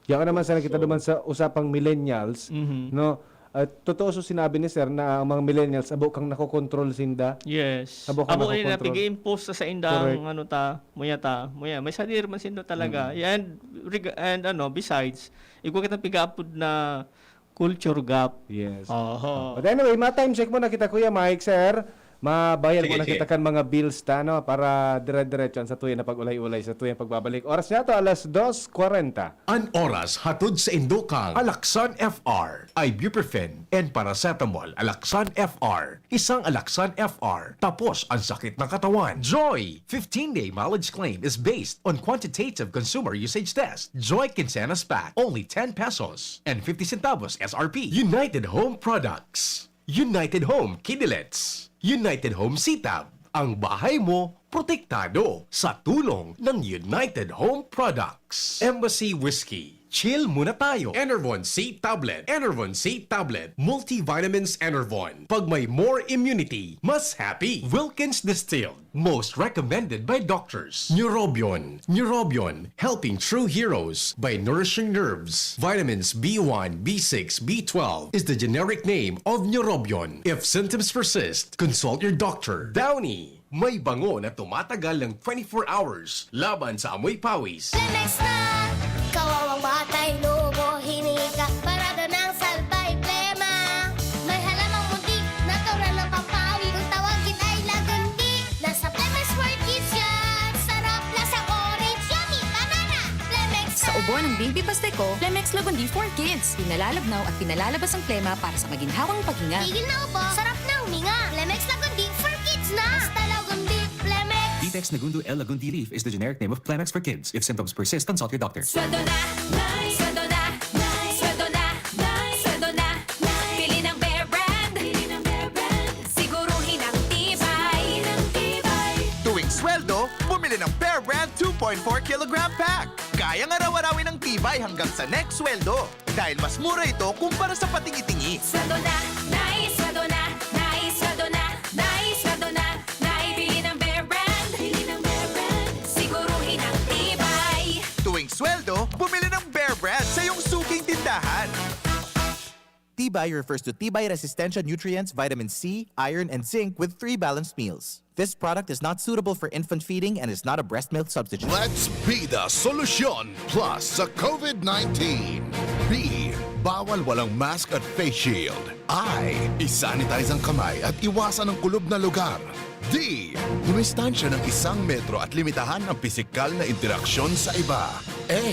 yaw naman sana kita So duman sa usapang millennials, Mhm. no? At totoo so sinabi ni sir na ang mga millennials, abo kang nakokontrol sinda. Yes. Abo kang Abo ni na nakokontrol. pig-i-impose sa, sa indang Correct. ano ta, muya ta, muya. May sadir man sinda talaga. Mm. And, reg-, and ano, besides, igwa kita pigaapod na culture gap. Yes. Oho. But anyway, ma-time check muna kita, Kuya Mike, sir. Mabayan Sige, muna sige. kita kan mga bills ta, no? Para dire-diretso ang sa tuya na pag-ulay-ulay, sa tuyang pagbabalik. Oras niya to, alas dos kwarenta. An oras hatod sa indokang Alaxan F R, ibuprofen, and paracetamol. Alaxan F R, isang Alaxan F R, tapos ang sakit ng katawan. Joy! Fifteen-day mileage claim is based on quantitative consumer usage test. Joy Quincenas Pack, only ten pesos and fifty centavos S R P. United Home Products. United Home Kidilets. United Home Sitab. Ang bahay mo, protektado sa tulong ng United Home Products. Embassy Whiskey. Chill muna tayo. Enervon C Tablet. Enervon C Tablet. Multivitamins Enervon. Pag may more immunity, mas happy. Wilkins Distilled. Most recommended by doctors. Neurobion. Neurobion. Helping true heroes by nourishing nerves. Vitamins B one, B six, B twelve is the generic name of Neurobion. If symptoms persist, consult your doctor. Downy. May bango na tumatagal ng twenty-four hours laban sa amoy pawis. Lemex na! Kawawang batay, lobo, hinika, parada ng salbay, plema. May halamang muntik, natural ng pampawi. Kung tawagin ay lagundi, nasa Lemex Market yan. Sarap, lasa orange, yummy, banana. Lemex Sa na! Ubo Ang Baby Pasteco, Plemex Lagundi for Kids. Pinalalabnaw at pinalalabas ang plema para sa maginhawang paghinga. Tigil na ubo, sarap na huminga. Plemex Lagundi for Kids na! Basta Lagundi, Plemex! Ditex Negundo L Lagundi Leaf is the generic name of Plemex for Kids. If symptoms persist, consult your doctor. Sweldo na, Nay! Sweldo na, Nay! Sweldo na, Nay! Sweldo na, Nay! Bili ng Bear Brand! Bili ng Bear Brand! Siguruhin ang tibay! Ang tibay! Tuwing sweldo, bumili ng Bear Brand two point four kilogram pack. Kayang araw-arawin ang tibay hanggang sa next sweldo. Dahil mas mura ito kumpara sa patingi-tingi. Sweldo na, Nay! Sweldo na, Nay! Sweldo na, Nay! Sweldo na, Nay! Bili ng Bear Brand! Bili ng Bear Brand! Siguruhin ang tibay! Tuwing sweldo, bumili ng Bear Brand sa iyong suking tindahan. Tibay refers to Tibay Resistensya nutrients, vitamin C, iron, and zinc with three balanced meals. This product is not suitable for infant feeding and is not a breast milk substitute. Let's be the solution plus sa COVID nineteen. B, bawal walang mask at face shield. I, isanitize ang kamay at iwasan ang kulob na lugar. D, dumistansya ng isang metro at limitahan ang pisikal na interaksyon sa iba. A,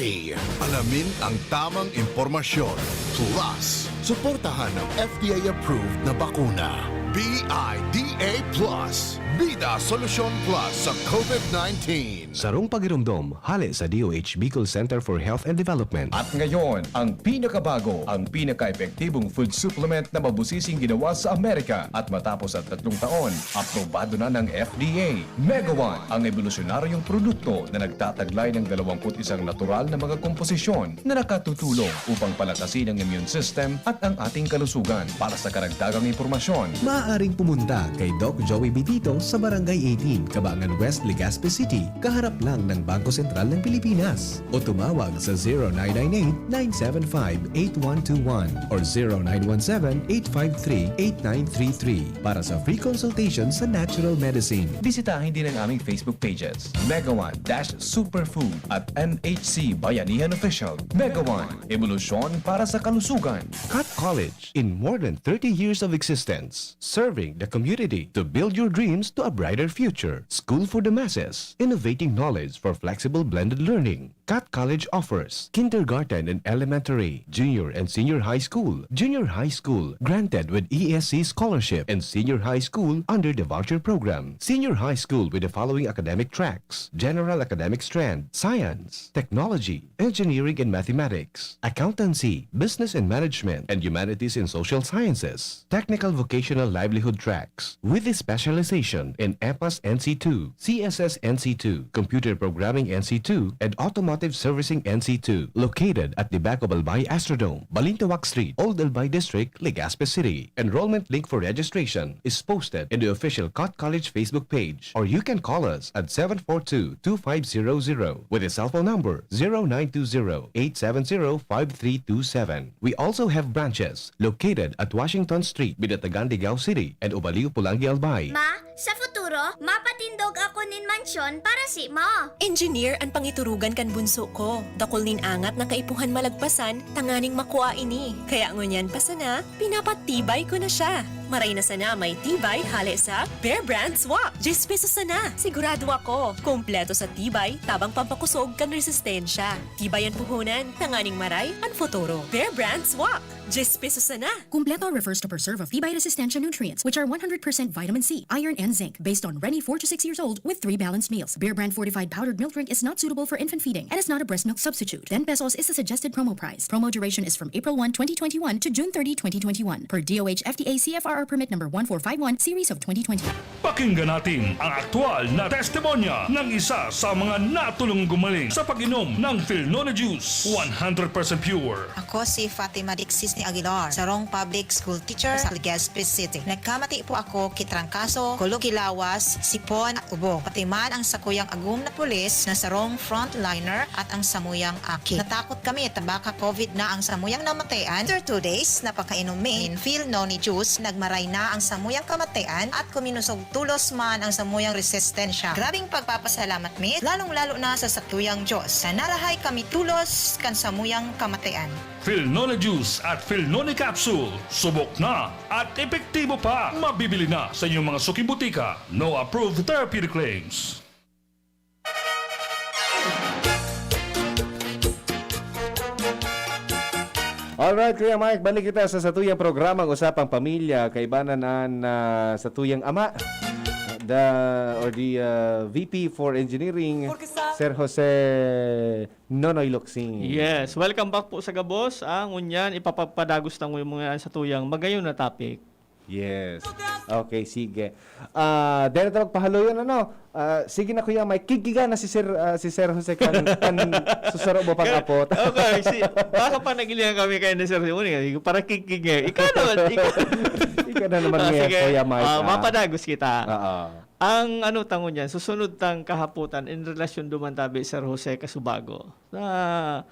alamin ang tamang impormasyon. Plus, suportahan ang F D A-approved na bakuna. B I D A plus. Bida Solusyon Plus sa COVID nineteen. Sarong pagiromdom, hale sa D O H Bicol Center for Health and Development. At ngayon, ang pinakabago, ang pinaka-epektibong food supplement na mabusising ginawa sa Amerika at matapos ang tatlong taon, aprobado na ng F D A. Megawan, ang ebolusyonaryong produkto na nagtataglay ng dalawampu't isang natural na mga komposisyon na nakatutulong upang palakasin ang immune system at ang ating kalusugan. Para sa karagdagang impormasyon, maaaring pumunta kay Doc Joey Bitito sa Barangay eighteen, Cabangan West, Legazpi City, kaharap lang ng Bangko Sentral ng Pilipinas. O tumawag sa zero nine nine eight, nine seven five, eight one two one or zero nine one seven, eight five three, eight nine three three para sa free consultation sa natural medicine. Bisitahin din ang aming Facebook pages, Megawan dash Superfood at N H C Bayanihan Official. Megawan, ebolusyon para sa kalusugan. Cut College, in more than thirty years of existence, serving the community to build your dreams to a brighter future. School for the masses, innovating knowledge for flexible blended learning. Cut College offers kindergarten and elementary, junior and senior high school, junior high school granted with E S C scholarship, and senior high school under the voucher program. Senior high school with the following academic tracks: general academic strand, science, technology, engineering and mathematics, accountancy, business and management, and humanities and social sciences. Technical vocational livelihood tracks with a specialization in EPAS N C two, C S S N C two, computer programming N C two, and automotive servicing N C two, located at the back of Albay Astrodome, Balintawak Street, Old Albay District, Legazpi City. Enrollment link for registration is posted in the official Cut College Facebook page, or you can call us at seven four two, two five zero zero with a cell phone number zero nine two zero, eight seven zero, five three two seven. We also have branches located at Washington Street, Binatagan, Digao City, and Ubaliw, Pulangi, Albay. Ma, sa futuro, mapatindog ako nin mansyon para simo. Engineer an pangiturugan kan bunso ko. Dakul nin angat na kaipuhan malagpasan tanganing makua ini. Kaya ngunyan pa sana, pinapatibay ko na siya. Maray na sana may tibay hale sa Bear Brand Swak. Diyes pesos sana. Sigurado ako, kompleto sa tibay, tabang pampakusog kan resistensya. Tibay an puhunan, tanganing maray an futuro. Bear Brand Swak. Diyes pesos sana. Kumpleto refers to preserve of tibay resistensya nutrients, which are one hundred percent vitamin C, iron, and zinc, based on Reni, four to six years old, with three balanced meals. Bear Brand fortified powdered milk drink is not suitable for infant feeding and is not a breast milk substitute. Ten pesos is the suggested promo price. Promo duration is from April one, twenty twenty-one to June thirty, twenty twenty-one, per D O H F D A C F R R permit number one four five one, series of twenty twenty. Pakinggan natin ang aktual na testimonya ng isa sa mga natulong gumaling sa pag-inom ng Filnone Juice, one hundred percent pure. Ako si Fatima Dixis ni Aguilar, sarong public school teacher sa Legazpi City. Nagkamati po ako ki trangkaso, kulog ki lawas, sipon at ubo. Pati man ang sakuyang agom na pulis na sarong frontliner at ang samuyang aki. Natakot kami ta baka COVID na ang samuyang namatayan. After two days na pagkainom mi nin Filnone Juice, nagmaray na ang samuyang kamatayan at kuminusog tolos man ang samuyang resistensya. Grabing pagpapasalamat mi, lalong-lalo na sa satuyang Diyos, na narahay kami tolos kan samuyang kamatayan. Filnone Juice at Filnone Capsule, subok na at epektibo pa. Mabibili na sa inyong mga suking butika. No approved therapeutic claims. Alright, Kuya Mike, balik kita sa satuyang programang Usapang Pamilya, kaibanan an, ah, satuyang ama, the, or the, ah, V P for Engineering, Sir Jose Nonoy Locsin. Yes, welcome back po sa gabos. Ah, ngunyan, ipapagpadagos na ngunyan satuyang magayon na topic. Yes. Okay, sige. Ah, dahil na magpahaloyon, ano? Ah, sige na, Kuya Mike. Kigkiga na si Sir, ah, si Sir Jose kan, kan susaro mo pang apot. Okay, si, baka pa nagilingan kami kayo ni Sir Simon, eh. Para kigkig eh. Ikaw naman, ikaw. Ikaw na naman Ah, ngayon, sige. Kuya Mike, Ah, ah. mapadagos kita. Oo. Ang ano tango niyan, susunod tang kahapotan in relasyon duman tabi, Sir Jose Casubago. Na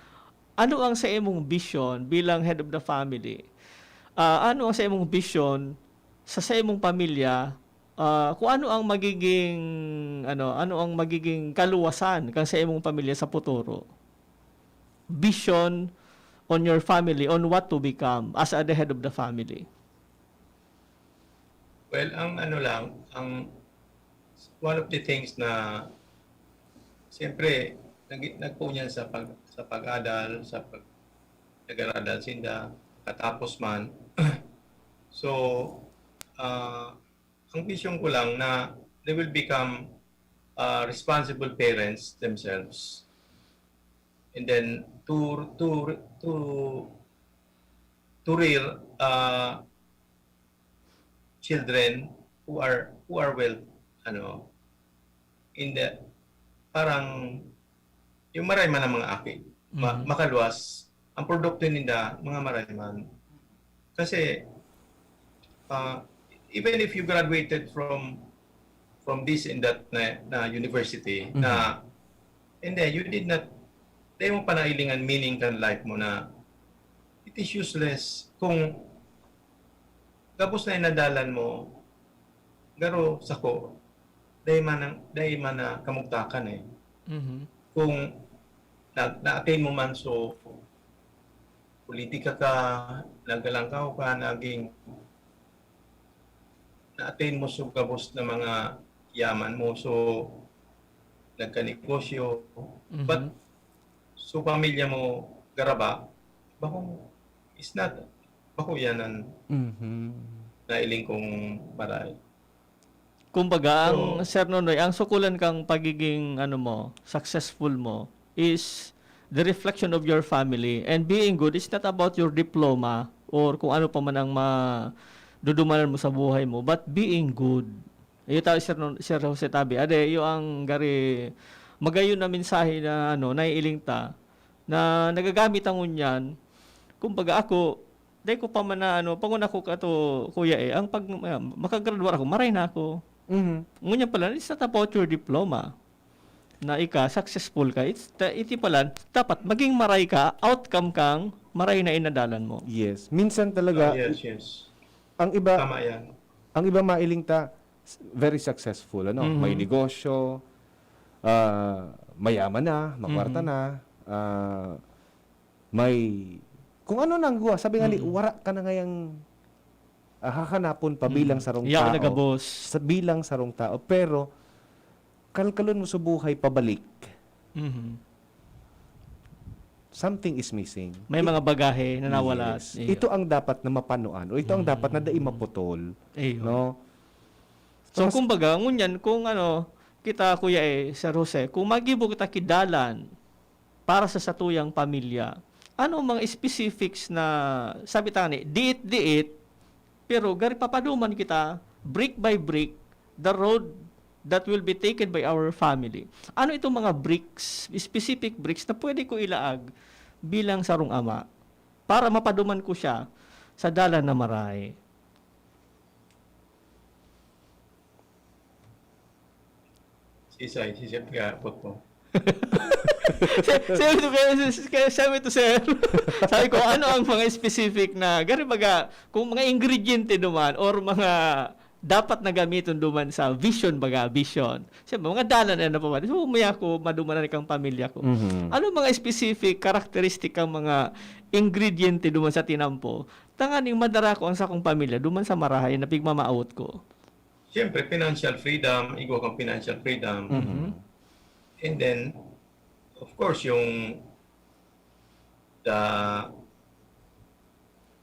ano ang sa imong vision bilang head of the family? Ah, ano ang sa imong vision sa, sa imong pamilya? Ah, kung ano ang magiging, ano, ano ang magiging kaluwasan kan sa imong pamilya sa futuro? Vision on your family, on what to become as a, the head of the family. Well, ang ano lang, ang one of the things na siyempre nag-, nagpoon yan sa pag-, sa pag-adal, sa pag-, nag-aradal sinda, katapos man. So, ah, ang vision ko lang na they will become, ah, responsible parents themselves. And then to, to, to, to rear, ah, children who are, who are well, ano, in the, parang, yung marayman ang mga aki, ma-, Mhm. makaluwas, ang produkto ninda, mga marayman. Kasi, ah, even if you graduated from, from this and that na, na university, Mhm. na, and then you did not, dai mo pa nailingan meaning kan life mo na, it is useless kung gabos na inadalan mo, garo sako, dai man ang, dai man na kamugtakan eh. Mhm. Kung na, na-attain mo man, so, politika ka, nagkalangkaw ka, naging, na-attain mo so gabos na mga yaman mo, so, nagkanegosyo. Mhm. But, so, pamilya mo, garaba, bako, is not, bako yan ang Mhm. nailing kong maray. Kumbaga, ang So, Sir Nonoy, ang sukulan kang pagiging, ano mo, successful mo is the reflection of your family. And being good is not about your diploma or kung ano pa man ang madudumanan mo sa buhay mo, but being good. Iyo tayo, Sir Non-, Sir Jose Tabi. Ade, iyo ang gari magayon na mensahe na, ano, naiiling ta, na nagagamit ang ngunyan. Kumbaga ako, dai ko pa man na, ano, pangon ako kato, kuya, eh, ang pag, ah, makagraduar ako, maray na ako. Mhm. Ngunyan pala, it's not about your diploma na ika, successful ka. It's, ta-, iti pala, dapat maging maray ka, outcome kang maray na inadalan mo. Yes. Minsan talaga, Ah, yes, yes. ang iba, Tama yan. ang iba mailing ta, s-, very successful, ano? Mhm. May negosyo, ah, mayaman na, makwarta Mhm. na, ah, may, kung ano nang guwa. Sabi nga ni, Mm. wara ka na ngayang, ah, hahanapon pa Mm. bilang sarong Yaw tao. nagabos. Sa bilang sarong tao. Pero, kalkalon mo sa buhay pabalik. Mhm. Something is missing. May It-, mga bagahe na nawala. Yes. Iyo. Ito ang dapat na mapanuan o ito ang dapat na dai Mm. maputol, Iyo. no? So, Mas kumbaga, ngunyan, kung ano, kita, Kuya, eh, Sir Jose, kung magibo kita ki dalan para sa satuyang pamilya, ano ang mga specifics na, sabi ta ni, diit-diit, pero gari papaduman kita, brick by brick, the road that will be taken by our family. Ano itong mga bricks, specific bricks na pwede ko ilaag bilang sarong ama para mapaduman ko siya sa dalan na maray? Sisay, si Chef nga, apot mo. Sa-, sabi to kaya, kaya sabi to, sir. Sabi ko, ano ang mga specific na, gari baga, kung mga ingrediente duman or mga dapat na gamiton duman sa vision, baga, vision. Siyempre, mga dalan na napaman. So, may ako madumanan kang pamilya ko. Mhm. Ano mga specific characteristic ang mga ingrediente duman sa tinampo? Tanganing madara ko ang sakong pamilya duman sa marahay na pigmamaawot ko. Siyempre, financial freedom, igwa kang financial freedom. Mhm. And then, of course, yung the,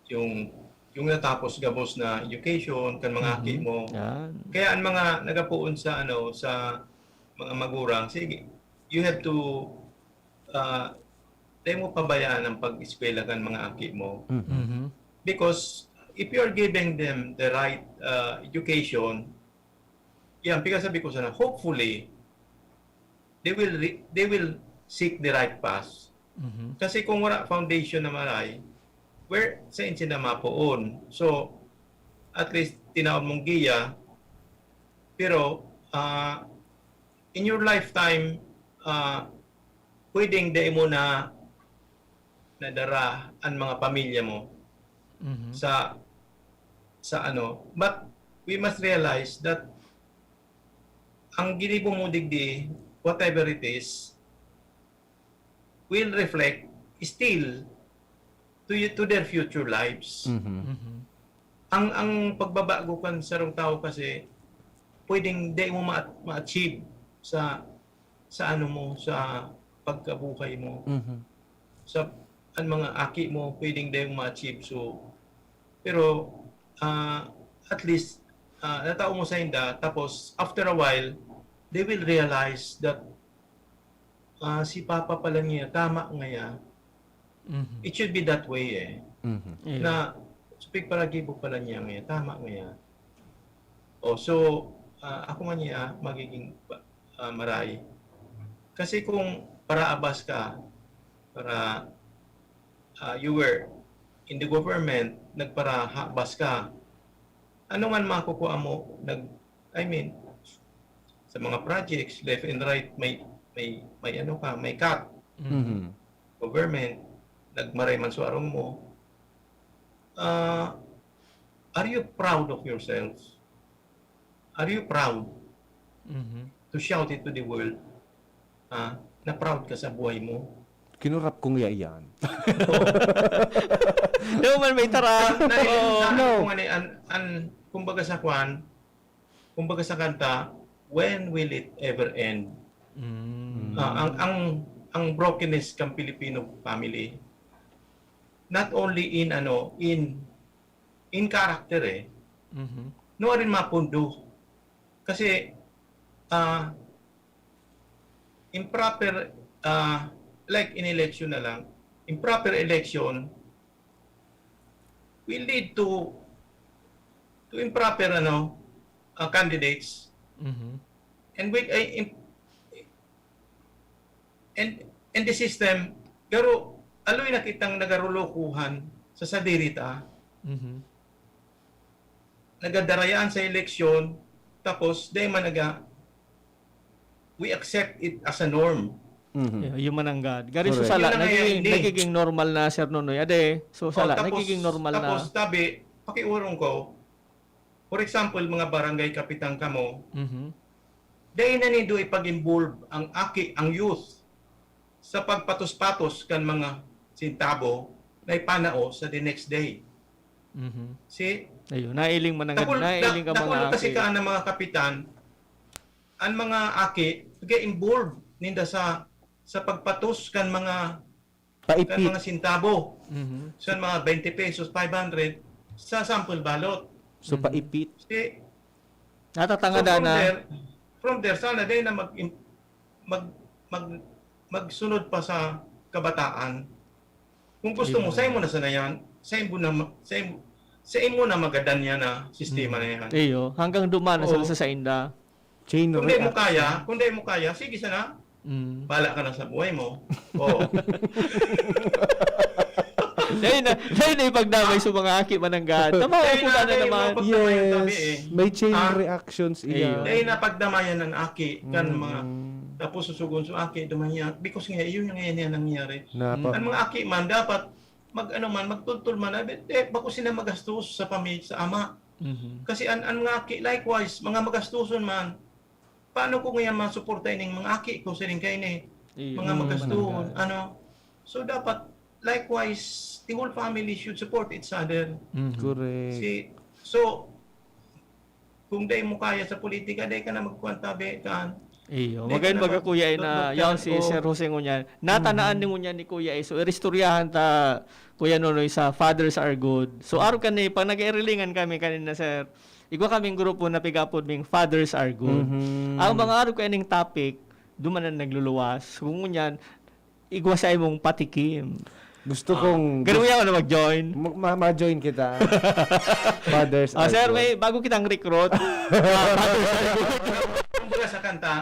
yung, yung natapos gabos na education kan mga aki Mhm. mo. Yan. Kaya ang mga nagapoon sa, ano, sa mga magurang, sige, you have to, ah, dai mo pabayaan ang pag-eskwela kan mga aki mo. Mhm. Mhm. Because if you are giving them the right, ah, education, yan, pigkasabi ko sana, hopefully, they will re- they will seek the right path. Mhm. Kasi kung wala foundation na maray, where, sain sila mapoon? So, at least, tinaon mong giya, pero, ah, in your lifetime, ah, pwedeng dai mo na nadara an mga pamilya mo Mhm. sa, sa ano. But we must realize that ang ginibo mo digdi, whatever it is, will reflect still to you, to their future lives. Mhm. Mhm. Ang, ang pagbabago kan sarong tawo kasi, pwedeng dai mo ma- ma-achieve sa, sa ano mo, sa pagkabuhay mo. Mhm. Sa, ang mga aki mo, pwedeng dai mo ma-achieve. So, pero, ah, at least, ah, natao mo sa inda, tapos after a while, they will realize that, ah, si Papa pala niya, tama ngaya. Mhm. It should be that way eh. Mhm. Iyo. Na, so, pigparagibo pala niya ngaya, tama ngaya. Oh, so, ah, ako man niya magiging, ah, maray. Kasi kung paraabas ka, para, ah, you were in the government, nagparahabas ka, ano man makukuha mo, nag, I mean, sa mga projects, left and right, may, may, may ano ka, may cut. Mhm. Government, nagmaray man sa arong mo. Ah, are you proud of yourself? Are you proud Mhm. to shout it to the world? Ah, na proud ka sa buhay mo? Kinurap kong iya iyan. Daw man may tara. Na, na, Oo. na, No. kung ano, an, an, kumbaga sa kwan, kumbaga sa kanta, when will it ever end? Mm. Ah, ang, ang, ang brokenness kan Filipino family, not only in, ano, in, in character eh, Mhm. no rin mapundo. Kasi, ah, improper, ah, like in election na lang, improper election will lead to, to improper, ano, ah, candidates. Mhm. And with, ay, im- and, and the system, pero aloy na kitang nagarulokohan sa sadiri ta. Mhm. Nagadarayaan sa eleksyon, tapos dai man naga, we accept it as a norm. Mhm. Yeah, human ang God. Gari so Correct. sala, Yun na nga nagiging, hindi. nagiging normal na, Sir Nonoy. Ade, so sala, Oh, tapos, nagiging normal tapos na. Tabi, pakiurong ko, for example, mga barangay kapitan kamo, Mhm. dai na nindo ipag-involve ang aki, ang youth, sa pagpatos-patos kan mga sintabo na ipanao sa the next day. Mhm. Si Ayun, nailing man ang Dakul, nailing ka da, dakul mga kasi aki. Ka ng mga kapitan, ang mga aki, nag-involve ninda sa sa pagpatos kan mga kan Paipit. Mga sintabo. Mhm. Sa mga twenty pesos, five hundred sa sample ballot. So, Mhm. paipit. Si Natatanga so, from na. There, from there, sana dahil na mag, mag, mag, magsunod pa sa kabataan. Kung gusto mo, Ayun. Sa imo na sana yan, sa imo na, ma- sa imo, sa imo na magadan yan na sistema Mm. na yan. Iyo, hanggang duman na Oo. sa sa inda. Chain Kung di mo reaction. Kaya, kung di mo kaya, sige sana. Mm. Bala ka na sa buhay mo. Oo. Dahil na, dahil na ipagdamay sa mga aki mananggad. Tama Dahil po na, na dahil naman. mo- Pagdamayan tabi Yes. Eh. May chain Ah. reactions Ayun. iyan. Dahil na pagdamayan ng aki, kan Mm. mga, tapos susugon sa aki, dumayan. Because nga, yun nga yan ang nangyari. Napa- Ang mga aki man, dapat mag-ano man, magtultol man. Abi, eh, bako sila magastos sa pamilya, sa ama. Mhm. Kasi an, an mga aki, likewise, mga magastoson man. Paano ko ngayon masuporta ining mga aki ko, sining kaini? Iyo. Mga Mm. magastoon, Mananggad. Ano? So, dapat, likewise, the whole family should support each other. Mhm. Correct. Si, so, kung dai mo kaya sa politika, dai ka na magkuhan tabi, kan. Iyo, Hindi magayon ka na baga, mag-, Kuya, eh, na magdagdag yaon si ko. Sir Jose ngunyan. Natanaan Mhm. ni ngunyan ni Kuya, eh. So, iristoryahan ta, Kuya Nonoy, sa Fathers Are Good. So, arog kan ni, pag nag-eerilingan kami kanina, sir, igwa kaming grupo na pig-apod ming Fathers Are Good. Mhm. Ang mga arog kaining topic, duman na nagluluwas. Kung ngunyan, igwa sa imong patikim. Gusto Ah, kong ganun gus- yan, ano, mag-join? Ma-, ma-, ma-join kita. Fathers Ah, Are sir, Good. may bago kitang recruit. Ah, Fathers Are Good. Kumbaga sa kanta,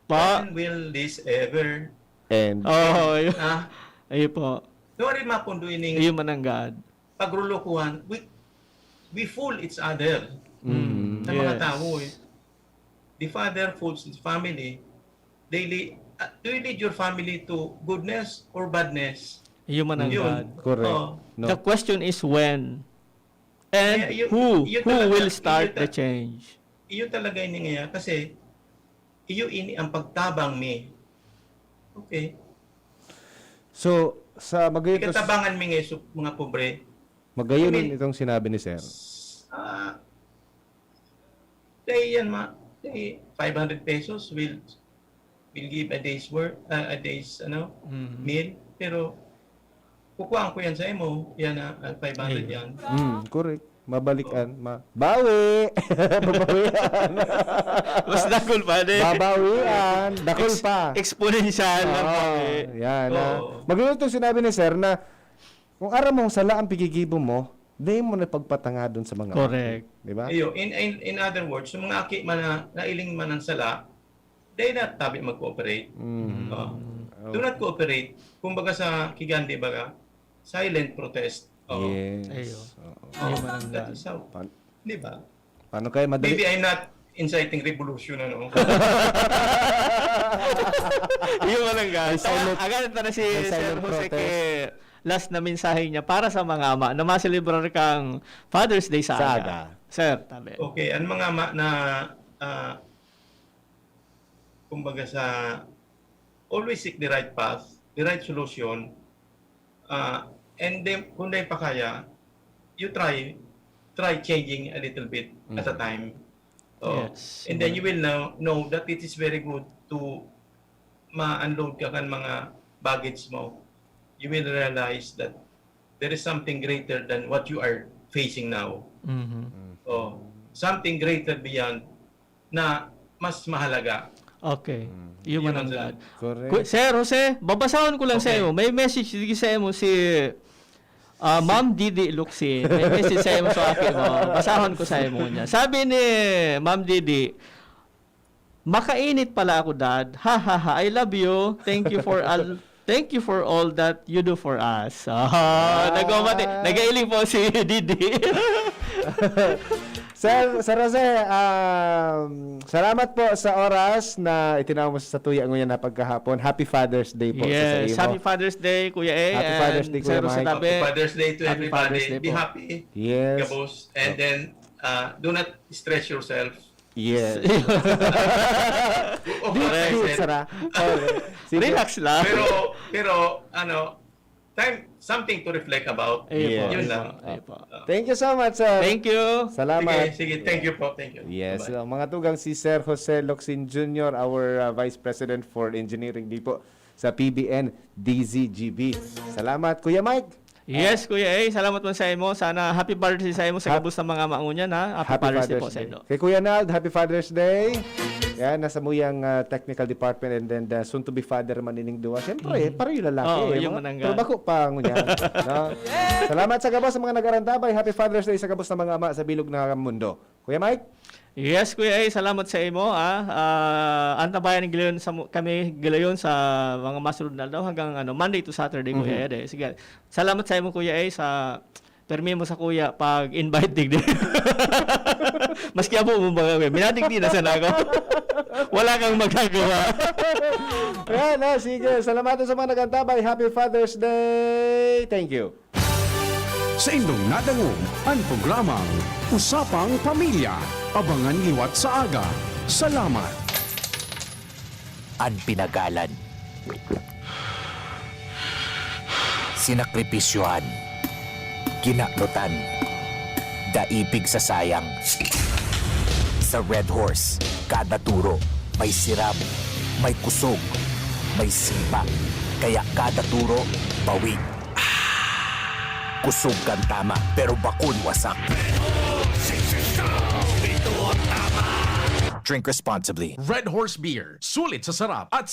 Pa? "When will this ever?" And Oo, yun. Ah. Ayun po. Nuwari mapundo ining Ayun, mananggad. pagrulukuhan, we, we fool each other. Mm. Sa mga Yes. tao, eh. The father fools his family. They li-, ah, do you lead your family to goodness or badness? Ayun, mananggad. Yun. Correct. Oo. No. The question is when. And Kaya yun, who? yun Who talaga, will start yun ta-, the change? Iyo talaga ini ngaya kasi iyo ini ang pagtabang mi. Okay. So, sa magayon to s- Ikatabangan mi ngayon sa mga pobre. Magayon I mean, itong sinabi ni Sir. s-, ah, dahil yan, ma-, dahil five hundred pesos will, will give a day's work, ah, a day's, ano, Mhm. meal. Pero, kukuhaan ko yan sa imo, yan na, ah, five hundred Ayun. yan. Mm, correct. Mabalikan, Oh. ma-, bawi! Babawian. Mas dakul pa, di? Babawian. Dakul Ex-, pa. exponential ang Oo, bawi. yan, ah. Oo. Magayon itong sinabi ni Sir na kung aram mong sala ang pigigibo mo, dai mo na pagpatangadon sa mga Correct. aki, di ba? Iyo, in, in, in other words, yung mga aki man na nailing man ang sala, dai na tabi mag-cooperate. Mm. Oh. Oh. Do not cooperate. Kumbaga sa Kigan, di ba ka? Silent protest. Oh. Yes. Ayo. Oo. Oh, Ayun, mananggad. that is how. Pan- Di ba? Paano kaya madali? Maybe I'm not inciting revolution, ano? Ayun, mananggad. May silent, Agad na si may Sir silent Jose protest. kay last na mensahe niya para sa mga ama na maselebrar kang Father's Day sa Sa aga. aga. Sir, tabi. Okay, ang mga ama na, ah, kumbaga sa, always seek the right path, the right solution, ah, and then, kung dai pa kaya, you try, try changing a little bit at a Mhm. time. Oh, Yes. and then you will now know that it is very good to ma-unload ka kan mga baggage mo. You will realize that there is something greater than what you are facing now. Mhm. Mm. Oh, something greater beyond na mas mahalaga. Okay. Mm. Yun Yun ang mananggad. Correct. Ku-, Sir Jose, babasahon ko lang sa Okay. imo. May message dito sa imo si, ah, Ma'am Didi Luksin. May message sa imo sa aki mo. Basahon ko sa imo niya. Sabi ni Ma'am Didi, "Makainit pala ako, Dad. Ha, ha, ha. I love you. Thank you for all, thank you for all that you do for us." Ah, Ah. nagmamati-, nag-iiling po si Didi. Sir, Sir Jose, um, salamat po sa oras na itinaw mo sa satuya ngunyan na pagkahapon. Happy Father's Day po sa Yes, saimo. Happy Father's Day, Kuya A, Happy Father's and Day, Sir Kuya Jose Mike. Tabe. Happy Father's Day to Happy everybody. Father's Day Be po. happy, Yes. Gabos. And Oh. then, uh, do not stress yourself. Yes. Of Di, course, I di, said, Sara. Okay. Sige. Relax lang. Pero, pero, ano, time, something to reflect about. Ayun po, Yes. Yun ayun lang. po, ayun po. Thank you so much, sir. Thank you. Salamat. Sige, sige. Thank you po. Thank you. Yes, Bye-bye. so, mga tugang, si Sir Jose Locsin Junior, our, uh, Vice President for Engineering di po sa P B N D Z G B. Salamat, Kuya Mike. Yes, Ah. Kuya A, salamat man sa imo. Sana happy Father's Day sa imo sa Hap-, gabos na mga ama ngunyan, ha? Happy Happy Father's Day po Father's sa Day. inyo. Kay Kuya Nald, happy Father's Day. Yan, nasa muyang, ah, technical department and then the soon to be father man ining duwa. Siyempre, Mm. pareho lalaki, Oo, eh, yung mga mananggad. trabaho pa, ngunyan, no? Salamat sa gabos sa mga nag-arantabay. Happy Father's Day sa gabos na mga ama sa bilog na mundo. Kuya Mike? Yes, Kuya A, salamat sa imo, ah. Ah, antabayan ni Gilayon sa mu-, kami, Gilayon, sa mga masunod na aldaw hanggang, ano, Monday to Saturday, Kuya Mhm. Ed, eh. Sige. Salamat sa imo, Kuya A, sa permi mo sa kuya pag-invite digdi. Maski abo mo ba, Kuya? Minadigdi na sana ako. Wala kang magagawa. Yan, ah, sige. Salamat sa mga nag-antabay. Happy Father's Day. Thank you. Sa indong nadangog an programang Usapang Pamilya. Abangan liwat sa aga. Salamat. An pinagalan, sinakripisyohan, kinanutan, dai pigsasayang. Sa Red Horse, kada turo, May sirabo, may kusog, may sipa. Kaya kada turo, bawig. Kusog kan tama, pero bakun wasak. Drink responsibly. Red Horse Beer. Sulit sa sarap at